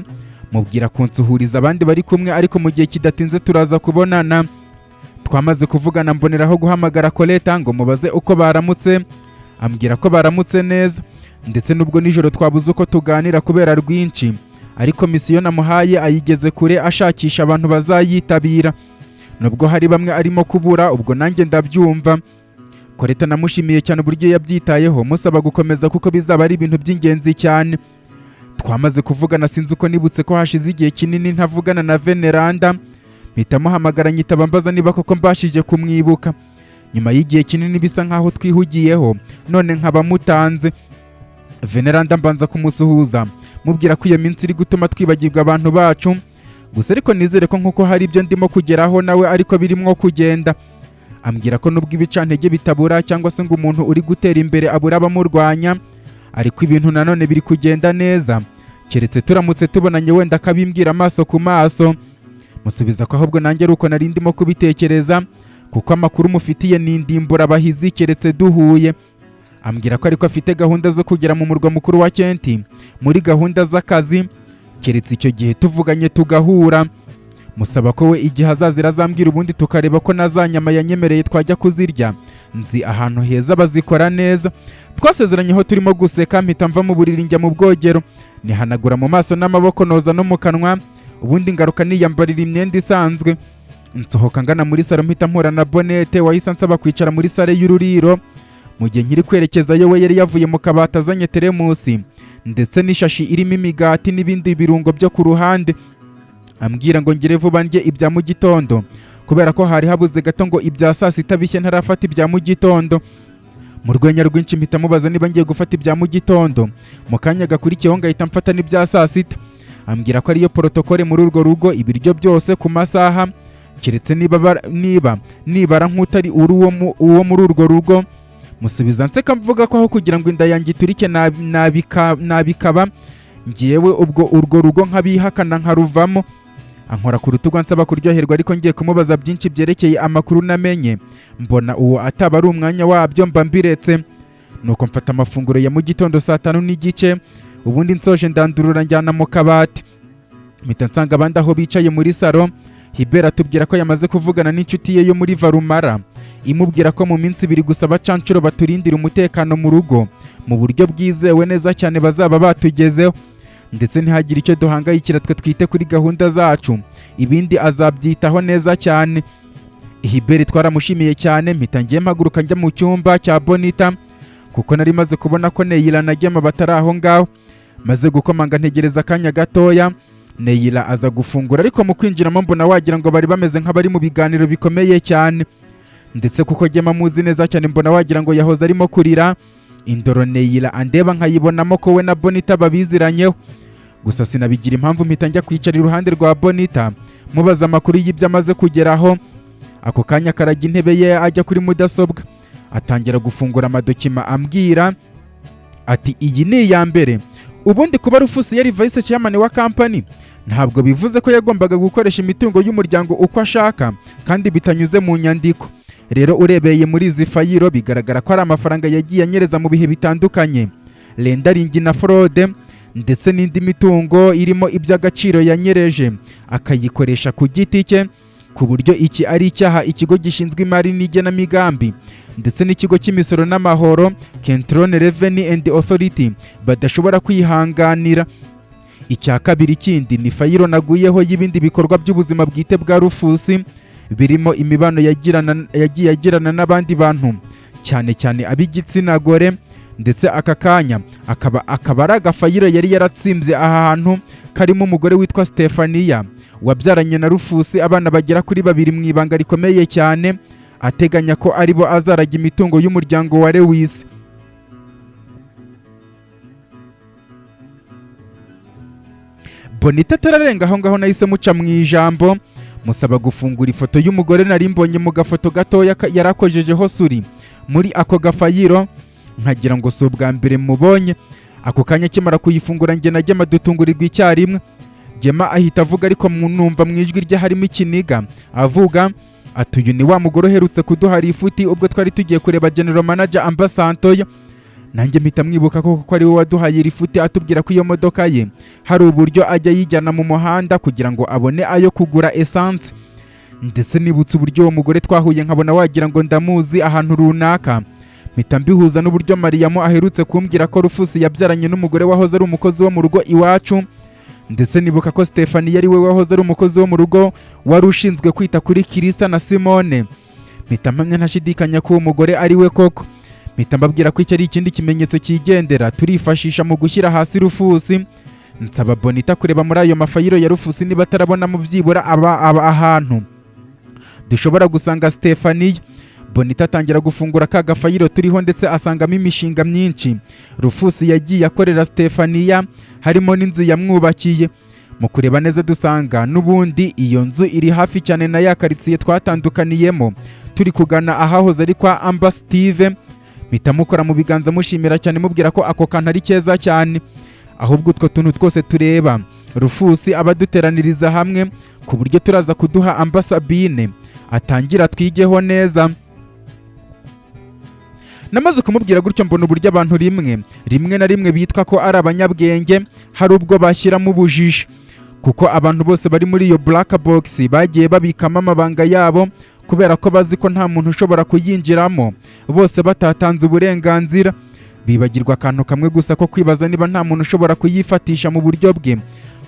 mubwira kunsuhuriza abandi bari kumwe, ariko mu gihe kidatinze turaza kubonana. Twamaze kuvugana mboneraho guhamagara Coleta ngo mubaze uko baramutse, ambwira ko baramutse neza, ndetse nubwo nijoro twabuze uko tuganira kubera rwinshi, ariko misiyo namuhaye ayigeze kure ashakisha abantu bazayitabira, nubwo hari bamwe arimo kubura, ubwo nanjye ndabyumva. Coleta namushimiye cyane uburyo yabyitayeho, musaba gukomeza kuko bizaba ari ibintu by'ingenzi cyane. Twamaze kuvugana, sinzi uko nibutse ko hashize igihe kinini ntavugana na Veneranda, mpita muhamagara nyitaba mbaza niba koko mbashije kumwibuka nyuma y'igihe kinini bisa nkaho twihugiyeho, none nkaba mutanze. Veneranda mbanza kumusuhuza, mubwira ko iyo minsi iri gutuma twibagirwa abantu bacu, gusa ariko nizere ko nkuko hari ibyo ndimo kugeraho nawe ariko birimo kugenda. Ambwira ko nubwo ibicantege bitabura cyangwa se ngo umuntu uri gutera imbere abura abamurwanya, ariko ibintu nanone biri kugenda neza, Keretse turamutse tubonanye, wenda akabimbwira amaso ku maso. Musubiza ko ahubwo nanjye ari uko nari ndimo kubitekereza, kuko amakuru mufitiye ni indimburabahizi, keretse duhuye. Ambwira ko ariko afite gahunda zo kugera mu murwa mukuru wa Kenti muri gahunda z'akazi, keretse icyo gihe tuvuganye tugahura. Musaba ko we igihe azazira azambwira, ubundi tukareba ko na za nyama yanyemereye twajya kuzirya, nzi ahantu heza bazikora neza. Twasezeranyeho turimo guseka. Mpita mva mu buriri njya mu bwogero, nihanagura mu maso n'amaboko, noza no mu kanwa, ubundi ngaruka niyambarira imyenda isanzwe, nsohoka ngana muri salo. Mpita mpura na Bonete wahise ansaba kwicara muri sale y'ururiro. Mu gihe nkiri kwerekezayo, we yari yavuye mu kabati azanye teremusi ndetse n'ishashi irimo imigati n'ibindi birungo byo ku ruhande, ambwira ngo ngire vuba ndye ibya mu gitondo, kubera ko hari habuze gato ngo ibya saa sita bishye ntarafata ibya mu gitondo. Mu rwenya rwinshi mpita mubaza niba ngiye gufata ibya mu gitondo, mu kanya gakurikiyeho ngahita mfata n'ibya saa sita. Ambwira ko ariyo protocole muri urwo rugo, ibiryo byose ku masaha, keretse niba nibara nk'utari uri uwo muri urwo rugo. Musubiza nseka mvuga ko aho kugira ngo inda yanjye iturike nabikaba ngewe ubwo urwo rugo nkabihakana nkaruvamo. Ankora ku rutugu ansaba kuryoherwa, ariko ngiye kumubaza byinshi byerekeye amakuru namenye, mbona uwo ataba ari umwanya wabyo, mba mbiretse. Nuko mfata amafunguro ya mu gitondo saa 5:30, ubundi nsoje ndandurura njyana mu kabati. Mpita nsanga abandi aho bicaye muri salo. Hibera atubwira ko yamaze kuvugana n'inshuti ye yo muri Varumara, imubwira ko mu minsi 2 gusa abacancuro baturindira umutekano mu rugo mu buryo bwizewe neza cyane bazaba batugezeho, ndetse ntihagire icyo duhangayikira, twe twite kuri gahunda zacu, ibindi azabyitaho neza cyane. Hiberi twaramushimiye cyane. Mpita ngiye mpaguruka njya mu cyumba cya Bonita, kuko nari maze kubona ko Neyila na Gema batari aho ngaho. Maze gukomanga, ntegereza akanya gatoya, Neyila aza gufungura, ariko mu kwinjiramo mbona wagira ngo bari bameze nk'abari mu biganiro bikomeye cyane, ndetse kuko Gema muzi neza cyane, mbona wagira ngo yahoze arimo kurira. Indoro Neyila andeba nkayibonamo ko we na Bonita babiziranyeho, gusa sinabigira impamvu. Mpita njya kwicara iruhande rwa Bonita, mubaza amakuru y'ibyo amaze kugeraho. Ako kanya akaraga intebe ye ajya kuri mudasobwa, atangira gufungura amadokima, ambwira ati: "Iyi ni iya mbere. Ubundi kuba Rufusi yari vice chairman wa company ntabwo bivuze ko yagombaga gukoresha imitungo y'umuryango uko ashaka kandi bitanyuze mu nyandiko. Rero urebeye muri izi fayiro, bigaragara ko ari amafaranga yagiye anyereza mu bihe bitandukanye, laundering na fraude, ndetse n'indi mitungo irimo iby'agaciro yanyereje akayikoresha ku giti cye, ku buryo iki ari icyaha ikigo gishinzwe imari n'igenamigambi ndetse n'ikigo cy'imisoro n'amahoro, Control Revenue and Authority, badashobora kwihanganira. Icya kabiri kindi ni fayiro naguyeho y'ibindi bikorwa by'ubuzima bwite bwa Rufusi, birimo imibano yagiye agirana n'abandi bantu, cyane cyane ab'igitsina gore, ndetse aka kanya akaba ari agafayiro yari yaratsimbye aha hantu, karimo umugore witwa Stefania wabyaranye na Rufusi abana bagera kuri babiri mu ibanga rikomeye cyane, ateganya ko aribo azaraga imitungo y'umuryango wa Lewis." Bonita atararenga aho ngaho, nahise muca mu ijambo, musaba gufungura ifoto y'umugore nari mbonye mu gafoto gatoya yarakojejeho suri muri ako gafayiro, nkagira ngo si ubwa mbere mubonye. Ako kanya akimara kuyifungura, njye na Gema dutungurirwa icyarimwe. Gema ahita avuga, ariko numva mu ijwi rye harimo ikiniga, avuga ati: "Uyu ni wa mugore uherutse kuduha lifuti ubwo twari tugiye kureba general manager Ambasantoyo." Nanjye mpita mwibuka ko kuko ari we waduhaye lifuti, atubwira ko iyo modoka ye hari uburyo ajya ayijyana mu muhanda kugira ngo abone ayo kugura essence. Ndetse nibutse uburyo uwo mugore twahuye nkabona wagira ngo ndamuzi ahantu runaka, mpita mbihuza n'uburyo Mariyamu aherutse kumbwira ko Rufusi yabyaranye n'umugore wahoze ari umukozi wo mu rugo iwacu, ndetse nibuka ko Stefani yari we wahoze ari umukozi wo mu rugo wari ushinzwe kwita kuri Kirisa na Simone. Mpita mpamya ntashidikanya ko uwo mugore ari we koko. Mpita mbabwira ko iki ari ikindi kimenyetso cyigendera turifashisha mu gushyira hasi Rufusi. Nsaba Bonita kureba muri ayo mafayiro ya Rufusi niba atarabonamo byibura aba ahantu dushobora gusanga Stefaniya. Bonita atangira gufungura ka gafayiro turiho, ndetse asangamo imishinga myinshi Rufusi yagiye akorera Stefaniya, harimo n'inzu yamwubakiye. Mu kureba neza dusanga n'ubundi iyo nzu iri hafi cyane na ya karitsiye twatandukaniyemo turi kugana ahahoze ari kwa Amba Steve. Mpita mukora mu biganza, mushimira cyane, mubwira ko ako kantu ari keza cyane. Ahubwo utwo tuntu twose tureba Rufusi abaduteraniriza hamwe, ku buryo turaza kuduha ambasabine atangira twigeho neza. Namaze kumubwira gutyo, mbona uburyo abantu rimwe na rimwe bitwa ko ari abanyabwenge hari ubwo bashyiramo ubujiji, kuko abantu bose bari muri iyo black box bagiye babikamo amabanga yabo, kubera ko bazi ko nta muntu ushobora kuyinjiramo bose batatanze uburenganzira. Bibagirwa akantu kamwe gusa ko kwibaza niba nta muntu ushobora kuyifatisha mu buryo bwe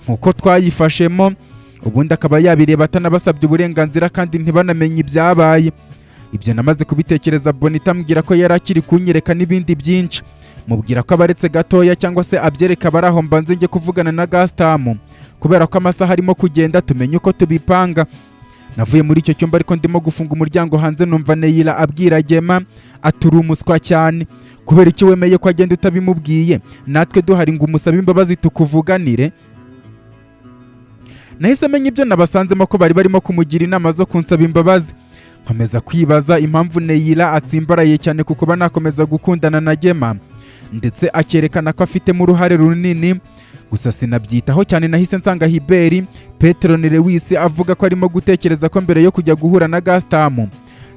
nk'uko twayifashemo, ubundi akaba yabireba atanabasabye uburenganzira kandi ntibanamenye ibyabaye. Ibyo namaze kubitekereza, Bonita ambwira ko yari akiri kunyereka n'ibindi byinshi. Mubwira ko abaretse gatoya, cyangwa se abyereka abari aho, mbanze njye kuvugana na Gasitamu, kubera ko amasaha arimo kugenda, tumenye uko tubipanga. Navuye muri icyo cyumba, ariko ndimo gufunga umuryango hanze numva Neyira abwira Gema ati: "Uri umuswa cyane. Kubera icyo wemeye ko agenda utabimubwiye, natwe duhari ngo umusabe imbabazi tukuvuganire?" Nahise menya ibyo nabasanzemo, ko bari barimo kumugira inama zo kunsaba imbabazi. Nkomeza kwibaza impamvu Neyira atsimbaraye cyane ku kuba nakomeza gukundana na Gema, ndetse akerekana ko afitemo uruhare runini. Gusa sinabyitaho cyane. Nahise nsanga Hiberi Petero Lewis avuga ko arimo gutekereza ko mbere yo kujya guhura na Gasitamu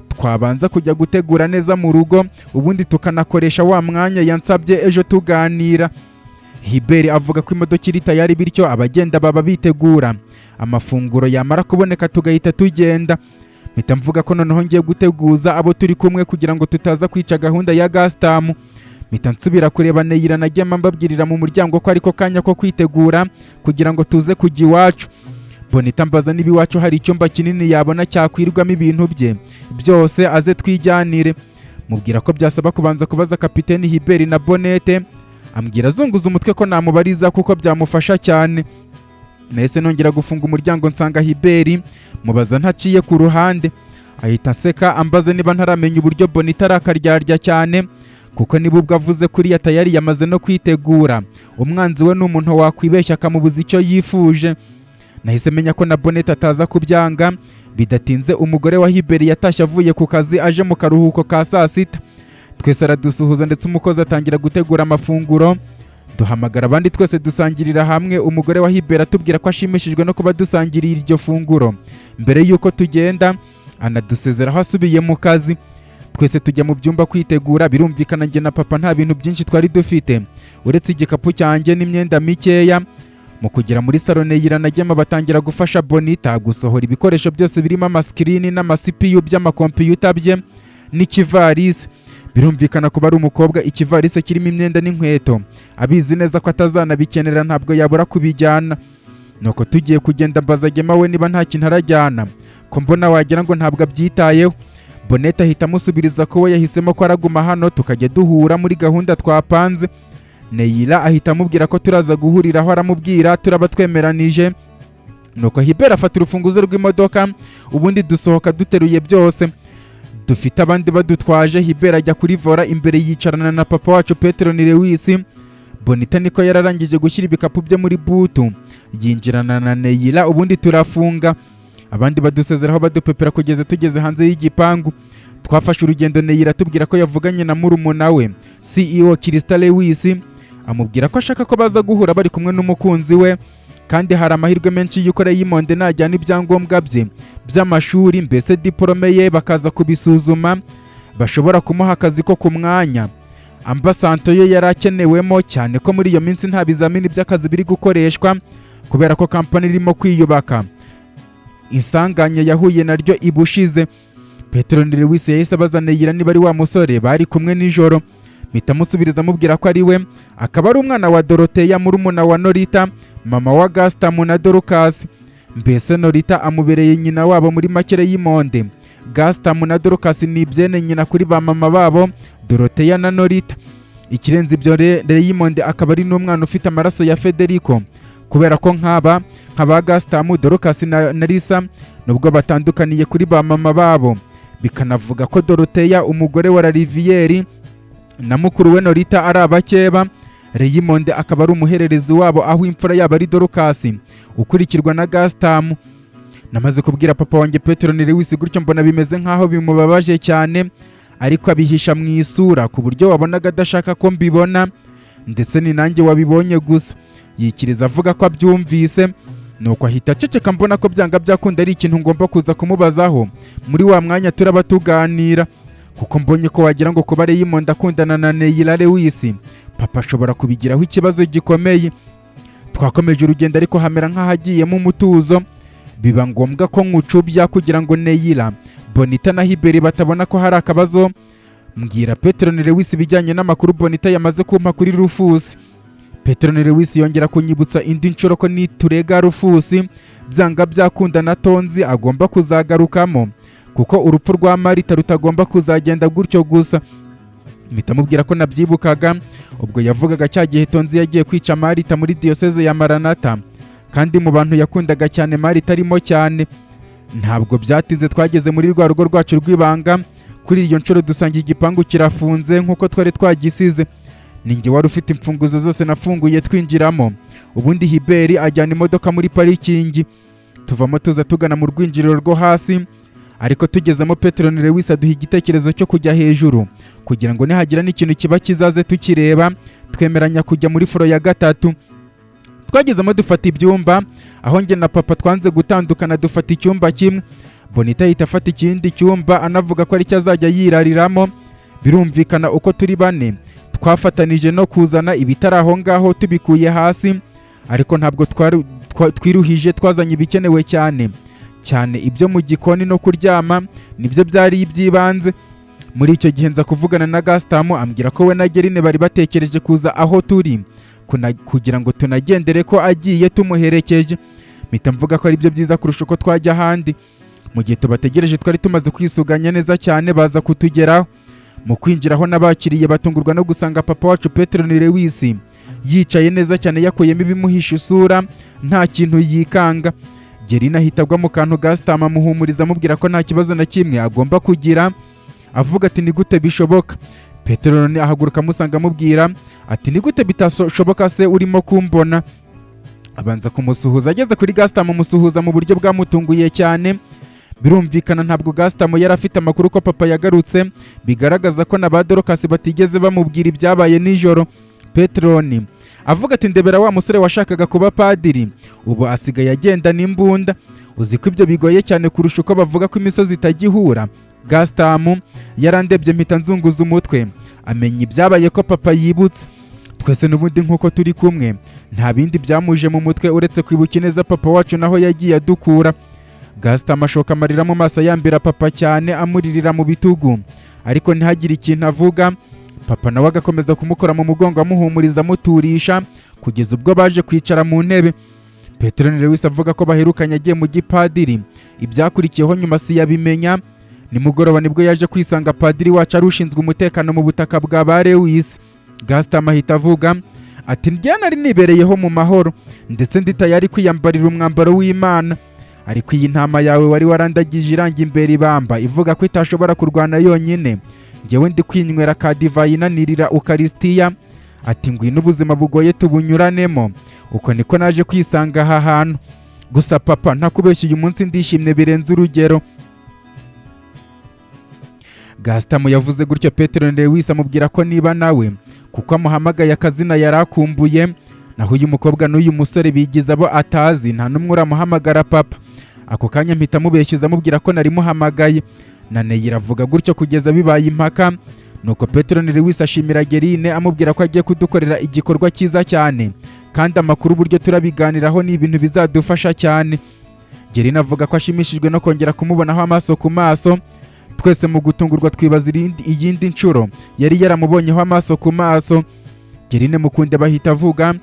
twabanza kujya gutegura neza mu rugo, ubundi tukanakoresha wa mwanya yansabye ejo tuganira. Hiberi avuga ko imodoka iri tayari, bityo abagenda baba bitegura, amafunguro yamara kuboneka tugahita tugenda. Mpita mvuga ko noneho ngiye guteguza abo turi kumwe kugira ngo tutaza kwica gahunda ya Gasitamu. Mpita nsubira kureba Neyira na Gema, mbabwirira mu muryango ko ariko kanya ko kwitegura kugira ngo tuze kujya iwacu. Bonita mbaza niba iwacu hari icyumba kinini yabona cyakwirwamo ibintu bye byose aze twijyanire. Mubwira ko byasaba kubanza kubaza kapiteni Hiberi na Bonete. Ambwira azunguza umutwe ko namubariza kuko byamufasha cyane. Nahise nongera gufunga umuryango, nsanga Hiberi, mubaza ntaciye ku ruhande. Ahita aseka, ambaza niba ntaramenya uburyo Bonita ari akaryarya cyane, kuko niba ubwo avuze kuriya tayari yamaze no kwitegura, umwanzi we ni umuntu wakwibeshya akamubuza icyo yifuje. Nahise menya ko na Bonete ataza kubyanga. Bidatinze umugore wa Hiberi yatashye avuye ku kazi, aje mu karuhuko ka saa sita. Twese aradusuhuza, ndetse umukozi atangira gutegura amafunguro, duhamagara abandi twese dusangirira hamwe. Umugore wa Hiberi atubwira ko ashimishijwe no kuba dusangiriye iryo funguro mbere y'uko tugenda, anadusezeraho asubiye mu kazi. Twese tujya mu byumba kwitegura. Birumvikana njye na papa nta bintu byinshi twari dufite uretse igikapu cyanjye n'imyenda mikeya. Mu kugera muri salo, Neyira na Gema batangira gufasha Bonita gusohora ibikoresho byose birimo amasikirini n'ama CPU by'amakompiyuta bye n'ikivarisi. Birumvikana kuba ari umukobwa, ikivarisi kirimo imyenda n'inkweto abizi neza ko atazanabikenera, ntabwo yabura kubijyana. Nuko tugiye kugenda, mbaza Gema we niba nta kintu arajyana, ko mbona wagira ngo ntabwo abyitayeho. Bonete ahita amusubiriza ko we yahisemo ko araguma hano, tukajya duhura muri gahunda twapanze. Neyira ahita amubwira ko turaza guhurira aho aramubwira turaba twemeranije. Nuko Hibera afata urufunguzo rw'imodoka, ubundi dusohoka duteruye byose dufite, abandi badutwaje. Hibera ajya kuri volant imbere, yicarana na papa wacu Petero ni Lewis. Bonita niko yararangije gushyira ibikapu bye muri boot, yinjirana na Neyira, ubundi turafunga. Abandi badusezeraho, badupepera kugeza tugeze hanze y'igipangu. Twafashe urugendo, Neyira atubwira ko yavuganye na murumuna we CEO Kirista Lewis, amubwira ko ashaka ko baza guhura bari kumwe n'umukunzi we, kandi hari amahirwe menshi y'uko Raymond najyana ibyangombwa bye by'amashuri, mbese diporome ye, bakaza kubisuzuma, bashobora kumuha akazi ko ku mwanya ambasanto ye yari akenewemo, cyane ko muri iyo minsi nta bizamini by'akazi biri gukoreshwa kubera ko kampani irimo kwiyubaka. Isanganya yahuye naryo ibushize. Petero Lewis yahise abaza Neyira niba ari wa musore bari kumwe nijoro. Mpita amusubiriza, amubwira ko ari we, akaba ari umwana wa Doroteya, murumuna wa Norita, mama wa Gastamu na Dorcas. Mbese Norita amubereye nyina wabo muri make Raymond. Gastamu na Dorcas ni ibyene nyina kuri ba mama babo, Doroteya na Norita. Ikirenze ibyo, Raymond akaba ari n'umwana ufite amaraso ya Federico, kubera ko nk'aba nka ba Gastamu, Dorcas na Lisa, nubwo batandukaniye kuri ba mama babo, bikanavuga ko Doroteya umugore wa Riviere na mukuru we Norita ari abakeba, Raymond akaba ari umuhererezi wabo, aho imfura yabo ari Dorcas ukurikirwa na Gastamu. Namaze kubwira papa wanjye Petero ni Lewis gutyo, mbona bimeze nkaho bimubabaje cyane, ariko abihisha mu isura ku buryo wabonaga adashaka ko mbibona. Ndetse ni nanjye wabibonye gusa. Yikiriza avuga ko abyumvise, nuko ahita aceceka. Mbona ko byanga byakunda ari ikintu ngomba kuza kumubazaho muri wa mwanya turaba tuganira, kuko mbonye ko wagira ngo kuba Raymond akundana na Neila Lewis, papa ashobora kubigiraho ikibazo gikomeye. Twakomeje urugendo, ariko hamera nk'ahagiyemo umutuzo. Biba ngombwa ko nkucubya kugira ngo Neila, Bonita na Hiberi batabona ko hari akabazo. Mbwira Petrone Lewis ibijyanye n'amakuru Bonita yamaze kumpa kuri Rufus. Petrone Lewis yongera kunyibutsa indi nshuro ko niturega Rufus, byanga byakunda na Tonzi agomba kuzagarukamo, kuko urupfu rwa Marita rutagomba kuzagenda gutyo gusa. Mpita mubwira ko nabyibukaga ubwo yavugaga cya gihe Tonzi yagiye kwica Marita muri diyoseze ya Maranata, kandi mu bantu yakundaga cyane Marita arimo cyane. Ntabwo byatinze twageze muri rwa rugo rwacu rw'ibanga. Kuri iyo nshuro dusanga igipangu kirafunze nk'uko twari twagisize. Ninjye wari ufite imfunguzo zose, nafunguye twinjiramo, ubundi Hiberi ajyana imodoka muri parikingi. Tuvamo tuza tugana mu rwinjiriro rwo hasi, ariko tugezemo Petrone Lewis aduha igitekerezo cyo kujya hejuru kugira ngo nihagira n'ikintu kiba kizaze tukireba. Twemeranya kujya muri floor ya gatatu. Twagezemo dufata ibyumba, aho njye na papa twanze gutandukana, dufata icyumba kimwe. Bonita ahita afata ikindi cyumba, anavuga ko aricyo azajya yirariramo. Birumvikana uko turi bane twafatanije no kuzana ibitari aho ngaho tubikuye hasi, ariko ntabwo twiruhije. Twazanye ibikenewe cyane cyane, ibyo mu gikoni no kuryama, nibyo byari iby'ibanze. Muri icyo gihe nza kuvugana na Gasitamu, ambwira ko we na Gerine bari batekereje kuza aho turi kugira ngo tunagendere ko agiye tumuherekeje. Mpita mvuga ko ari byo byiza kurusha uko twajya ahandi. Mu gihe tubategereje, twari tumaze kwisuganya neza cyane, baza kutugeraho. Mu kwinjiraho n'abakiriye batungurwa no gusanga papa wacu Petero Lewis yicaye neza cyane, yakuyemo ibimuhisha isura, nta kintu yikanga. Gerina ahita agwa mu kantu. Gasitama amuhumuriza, amubwira ko nta kibazo na kimwe agomba kugira. Avuga ati: "Ni gute bishoboka?" Petero ahaguruka amusanga, amubwira ati: "Ni gute bitashoboka se urimo kumbona?" Abanza kumusuhuza. Ageze kuri Gasitama amusuhuza mu buryo bwamutunguye cyane. Birumvikana ntabwo Gasitamo yari afite amakuru ko papa yagarutse, bigaragaza ko na ba Dorokasi batigeze bamubwira ibyabaye nijoro. Petroni avuga ati: "Ndebera wa musore washakaga kuba padiri, ubu asigaye agendana imbunda. Uzi ko ibyo bigoye cyane kurusha uko bavuga ko imisozi itajya ihura?" Gasitamu yarandebye, mpita nzunguza umutwe, amenya ibyabaye ko papa yibutse. Twese n'ubundi nk'uko turi kumwe, nta bindi byamuje mu mutwe uretse kwibuka neza papa wacu naho yagiye adukura. Gasitamu ashoka amarira mu maso, yambira papa cyane, amuririra mu bitugu, ariko ntihagire ikintu avuga. Papa nawe agakomeza kumukora mu mugongo, amuhumuriza, amuturisha, kugeza ubwo baje kwicara mu ntebe. Petero Lewis avuga ko baherukanye agiye mu gipadiri, ibyakurikiyeho nyuma siyabimenya. Nimugoroba nibwo yaje kwisanga padiri wacu ari ushinzwe umutekano mu butaka bwa ba Lewis. Gasitama ahita avuga ati: "Njye nari nibereyeho mu mahoro, ndetse ndi tayari kwiyambarira umwambaro w'Imana, ariko iyi ntama yawe wari warandagije iranga imbere ibamba, ivuga ko itashobora kurwana yonyine. Njyewe ndi kwinywera ka divayi, inanirira ukarisitiya, ati: 'Ngwino ubuzima bugoye tubunyuranemo.' Uko niko naje kwisanga aha hantu. Gusa papa, ntakubeshya, uyu munsi ndishimye birenze urugero." Gasitamu yavuze gutyo, Petero Lewis amubwira ko niba nawe kuko amuhamagaye akazina yari akumbuye, naho uyu mukobwa n'uyu musore bigize abo atazi, nta n'umwe uramuhamagara papa. Ako kanya mpita mubeshyuza, amubwira ko nari muhamagaye. Na Neyira avuga gutyo kugeza bibaye impaka. Nuko Petero Lewis ashimira Gerine, amubwira ko agiye kudukorera igikorwa cyiza cyane, kandi amakuru uburyo turabiganiraho ni ibintu bizadufasha cyane. Gerine avuga ko ashimishijwe no kongera kumubonaho amaso ku maso. Twese mu gutungurwa twibaza iyindi nshuro yari yaramubonyeho amaso ku maso. Gerine mukunde bahita avuga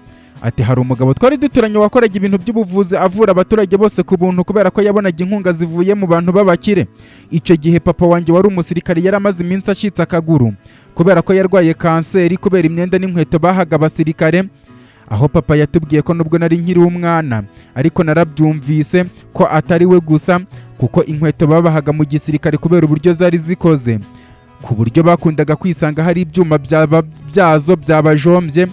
ati: "Hari umugabo twari duturanye wakoraga ibintu by'ubuvuzi, avura abaturage bose ku buntu, kubera ko yabonaga inkunga zivuye mu bantu b'abakire. Icyo gihe papa wanjye wari umusirikare yari amaze iminsi acitse akaguru kubera ko yarwaye kanseri, kubera imyenda n'inkweto bahaga abasirikare. Aho papa yatubwiye ko nubwo nari nkiri umwana, ariko narabyumvise ko atari we gusa, kuko inkweto babahaga mu gisirikare, kubera uburyo zari zikoze ku buryo bakundaga kwisanga hari ibyuma byazo byabajombye,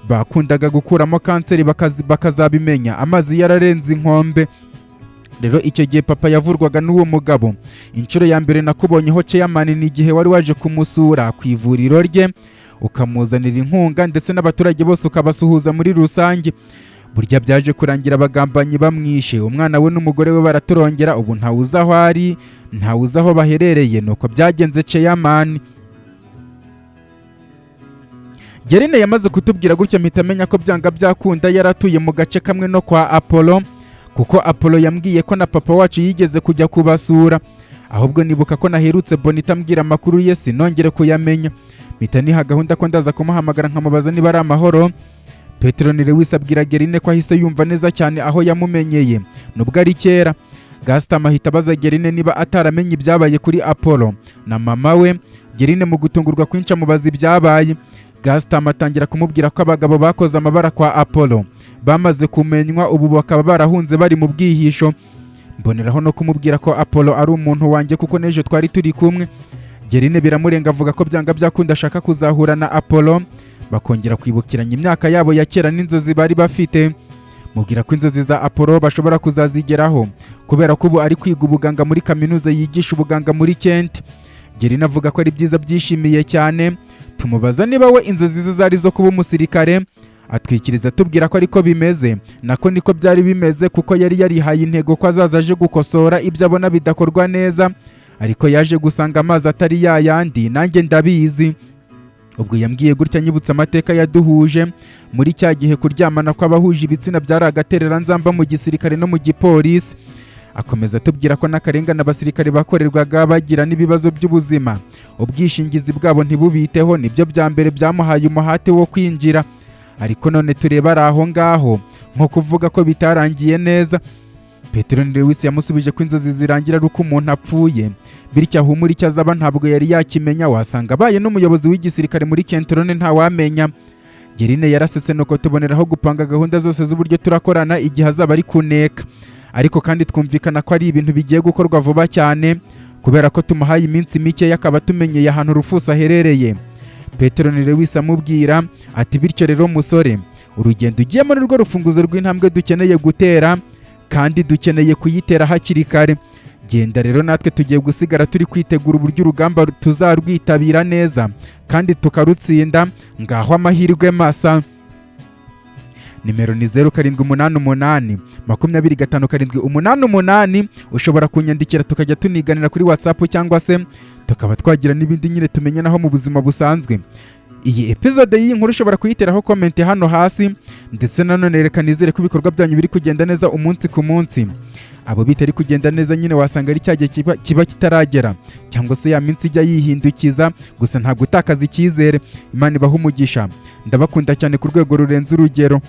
bakundaga gukuramo kanseri bakazabimenya amazi yararenze inkombe. Rero icyo gihe papa yavurwaga n'uwo mugabo. Inshuro ya mbere nakubonyeho, chairman, ni igihe wari waje kumusura ku ivuriro rye. ukamuzanira inkunga, ndetse n'abaturage bose ukabasuhuza muri rusange. Burya byaje kurangira abagambanyi bamwishe, umwana we n'umugore we baratorongera. Ubu ntawe uzi aho ari, ntawe uzi aho baherereye. Nuko byagenze, chairman. Gerine yamaze kutubwira gutyo, mpita amenya ko byanga byakunda yaratuye mu gace kamwe no kwa Apollo, kuko Apollo yambwiye ko na papa wacu yigeze kujya kubasura. Ahubwo nibuka ko naherutse Bonita ambwira amakuru ye, sinongere kuyamenya. Mpita niha gahunda ko ndaza kumuhamagara nkamubaza niba ari amahoro. Petero Lewis abwira Gerine ko ahise yumva neza cyane aho yamumenyeye nubwo ari kera. Gaston ahita abaza Gerine niba ataramenye ibyabaye kuri Apollo na mama we. Gerine mu gutungurwa kwinshi amubaza ibyabaye. Gaston atangira kumubwira ko abagabo bakoze amabara kwa Apollo bamaze kumenywa, ubu bakaba barahunze, bari mu bwihisho. Mboneraho no kumubwira ko Apollo ari umuntu wanjye, kuko n'ejo twari turi kumwe. Gerine biramurenga, avuga ko byanga byakunda ashaka kuzahura na Apollo, bakongera kwibukiranya imyaka yabo ya kera n'inzozi bari bafite. Mubwira ko inzozi za Apollo bashobora kuzazigeraho, kubera ko ubu ari kwiga ubuganga muri kaminuza yigisha ubuganga muri Kent. Gerine avuga ko ari byiza, byishimiye cyane. Tumubaza niba we inzozi ze zari zo kuba umusirikare. Atwikiriza tubwira ko ariko bimeze, nako niko byari bimeze, kuko yari yarihaye intego ko azaza aje gukosora ibyo abona bidakorwa neza, ariko yaje gusanga amazi atari yayandi, nanjye ndabizi. Ubwo yambwiye gutya, nyibutsa amateka yaduhuje muri cya gihe kuryamana kw'abahuje ibitsina byari agatereranzamba mu gisirikare no mu gipolisi. Akomeza atubwira ko n'akarengane abasirikare bakorerwaga, bagira n'ibibazo by'ubuzima, ubwishingizi bwabo ntibubiteho, nibyo bya mbere byamuhaye umuhate wo kwinjira. Ariko none tureba ari aho ngaho, nko kuvuga ko bitarangiye neza. Petero Lewis yamusubije ko inzozi zirangira ari uko umuntu apfuye, bityo ahumura, icyo azaba ntabwo yari yakimenya, wasanga abaye n'umuyobozi w'igisirikare muri Kentrone, ntawamenya. Gerine yarasetse, nuko tuboneraho gupanga gahunda zose z'uburyo turakorana igihe azaba ari kuneka. Ariko kandi twumvikana ko ari ibintu bigiye gukorwa vuba cyane, kubera ko tumuhaye iminsi mike, akaba tumenyeye ahantu Rufusi aherereye. Petero Lewis amubwira ati: "Bityo rero musore, urugendo ugiyemo ni rwo rufunguzo rw'intambwe dukeneye gutera, kandi dukeneye kuyitera hakiri kare. Genda rero, natwe tugiye gusigara turi kwitegura uburyo urugamba tuzarwitabira neza kandi tukarutsinda. Ngaho amahirwe masa." Nimero ni 0788 25 788. Ushobora kunyandikira tukajya tuniganira kuri WhatsApp, cyangwa se tukaba twagira n'ibindi nyine tumenyanaho mu buzima busanzwe. Iyi episode y'iyi nkuru ushobora kuyiteraho comment hano hasi. Ndetse nanone reka nizere ko ibikorwa byanyu biri kugenda neza umunsi ku munsi. Abo bitari kugenda neza nyine, wasanga ari cya gihe kiba kitaragera, cyangwa se ya minsi ijya yihindukiza. Gusa ntabwo utakaza icyizere. Imana ibaha umugisha, ndabakunda cyane ku rwego rurenze urugero.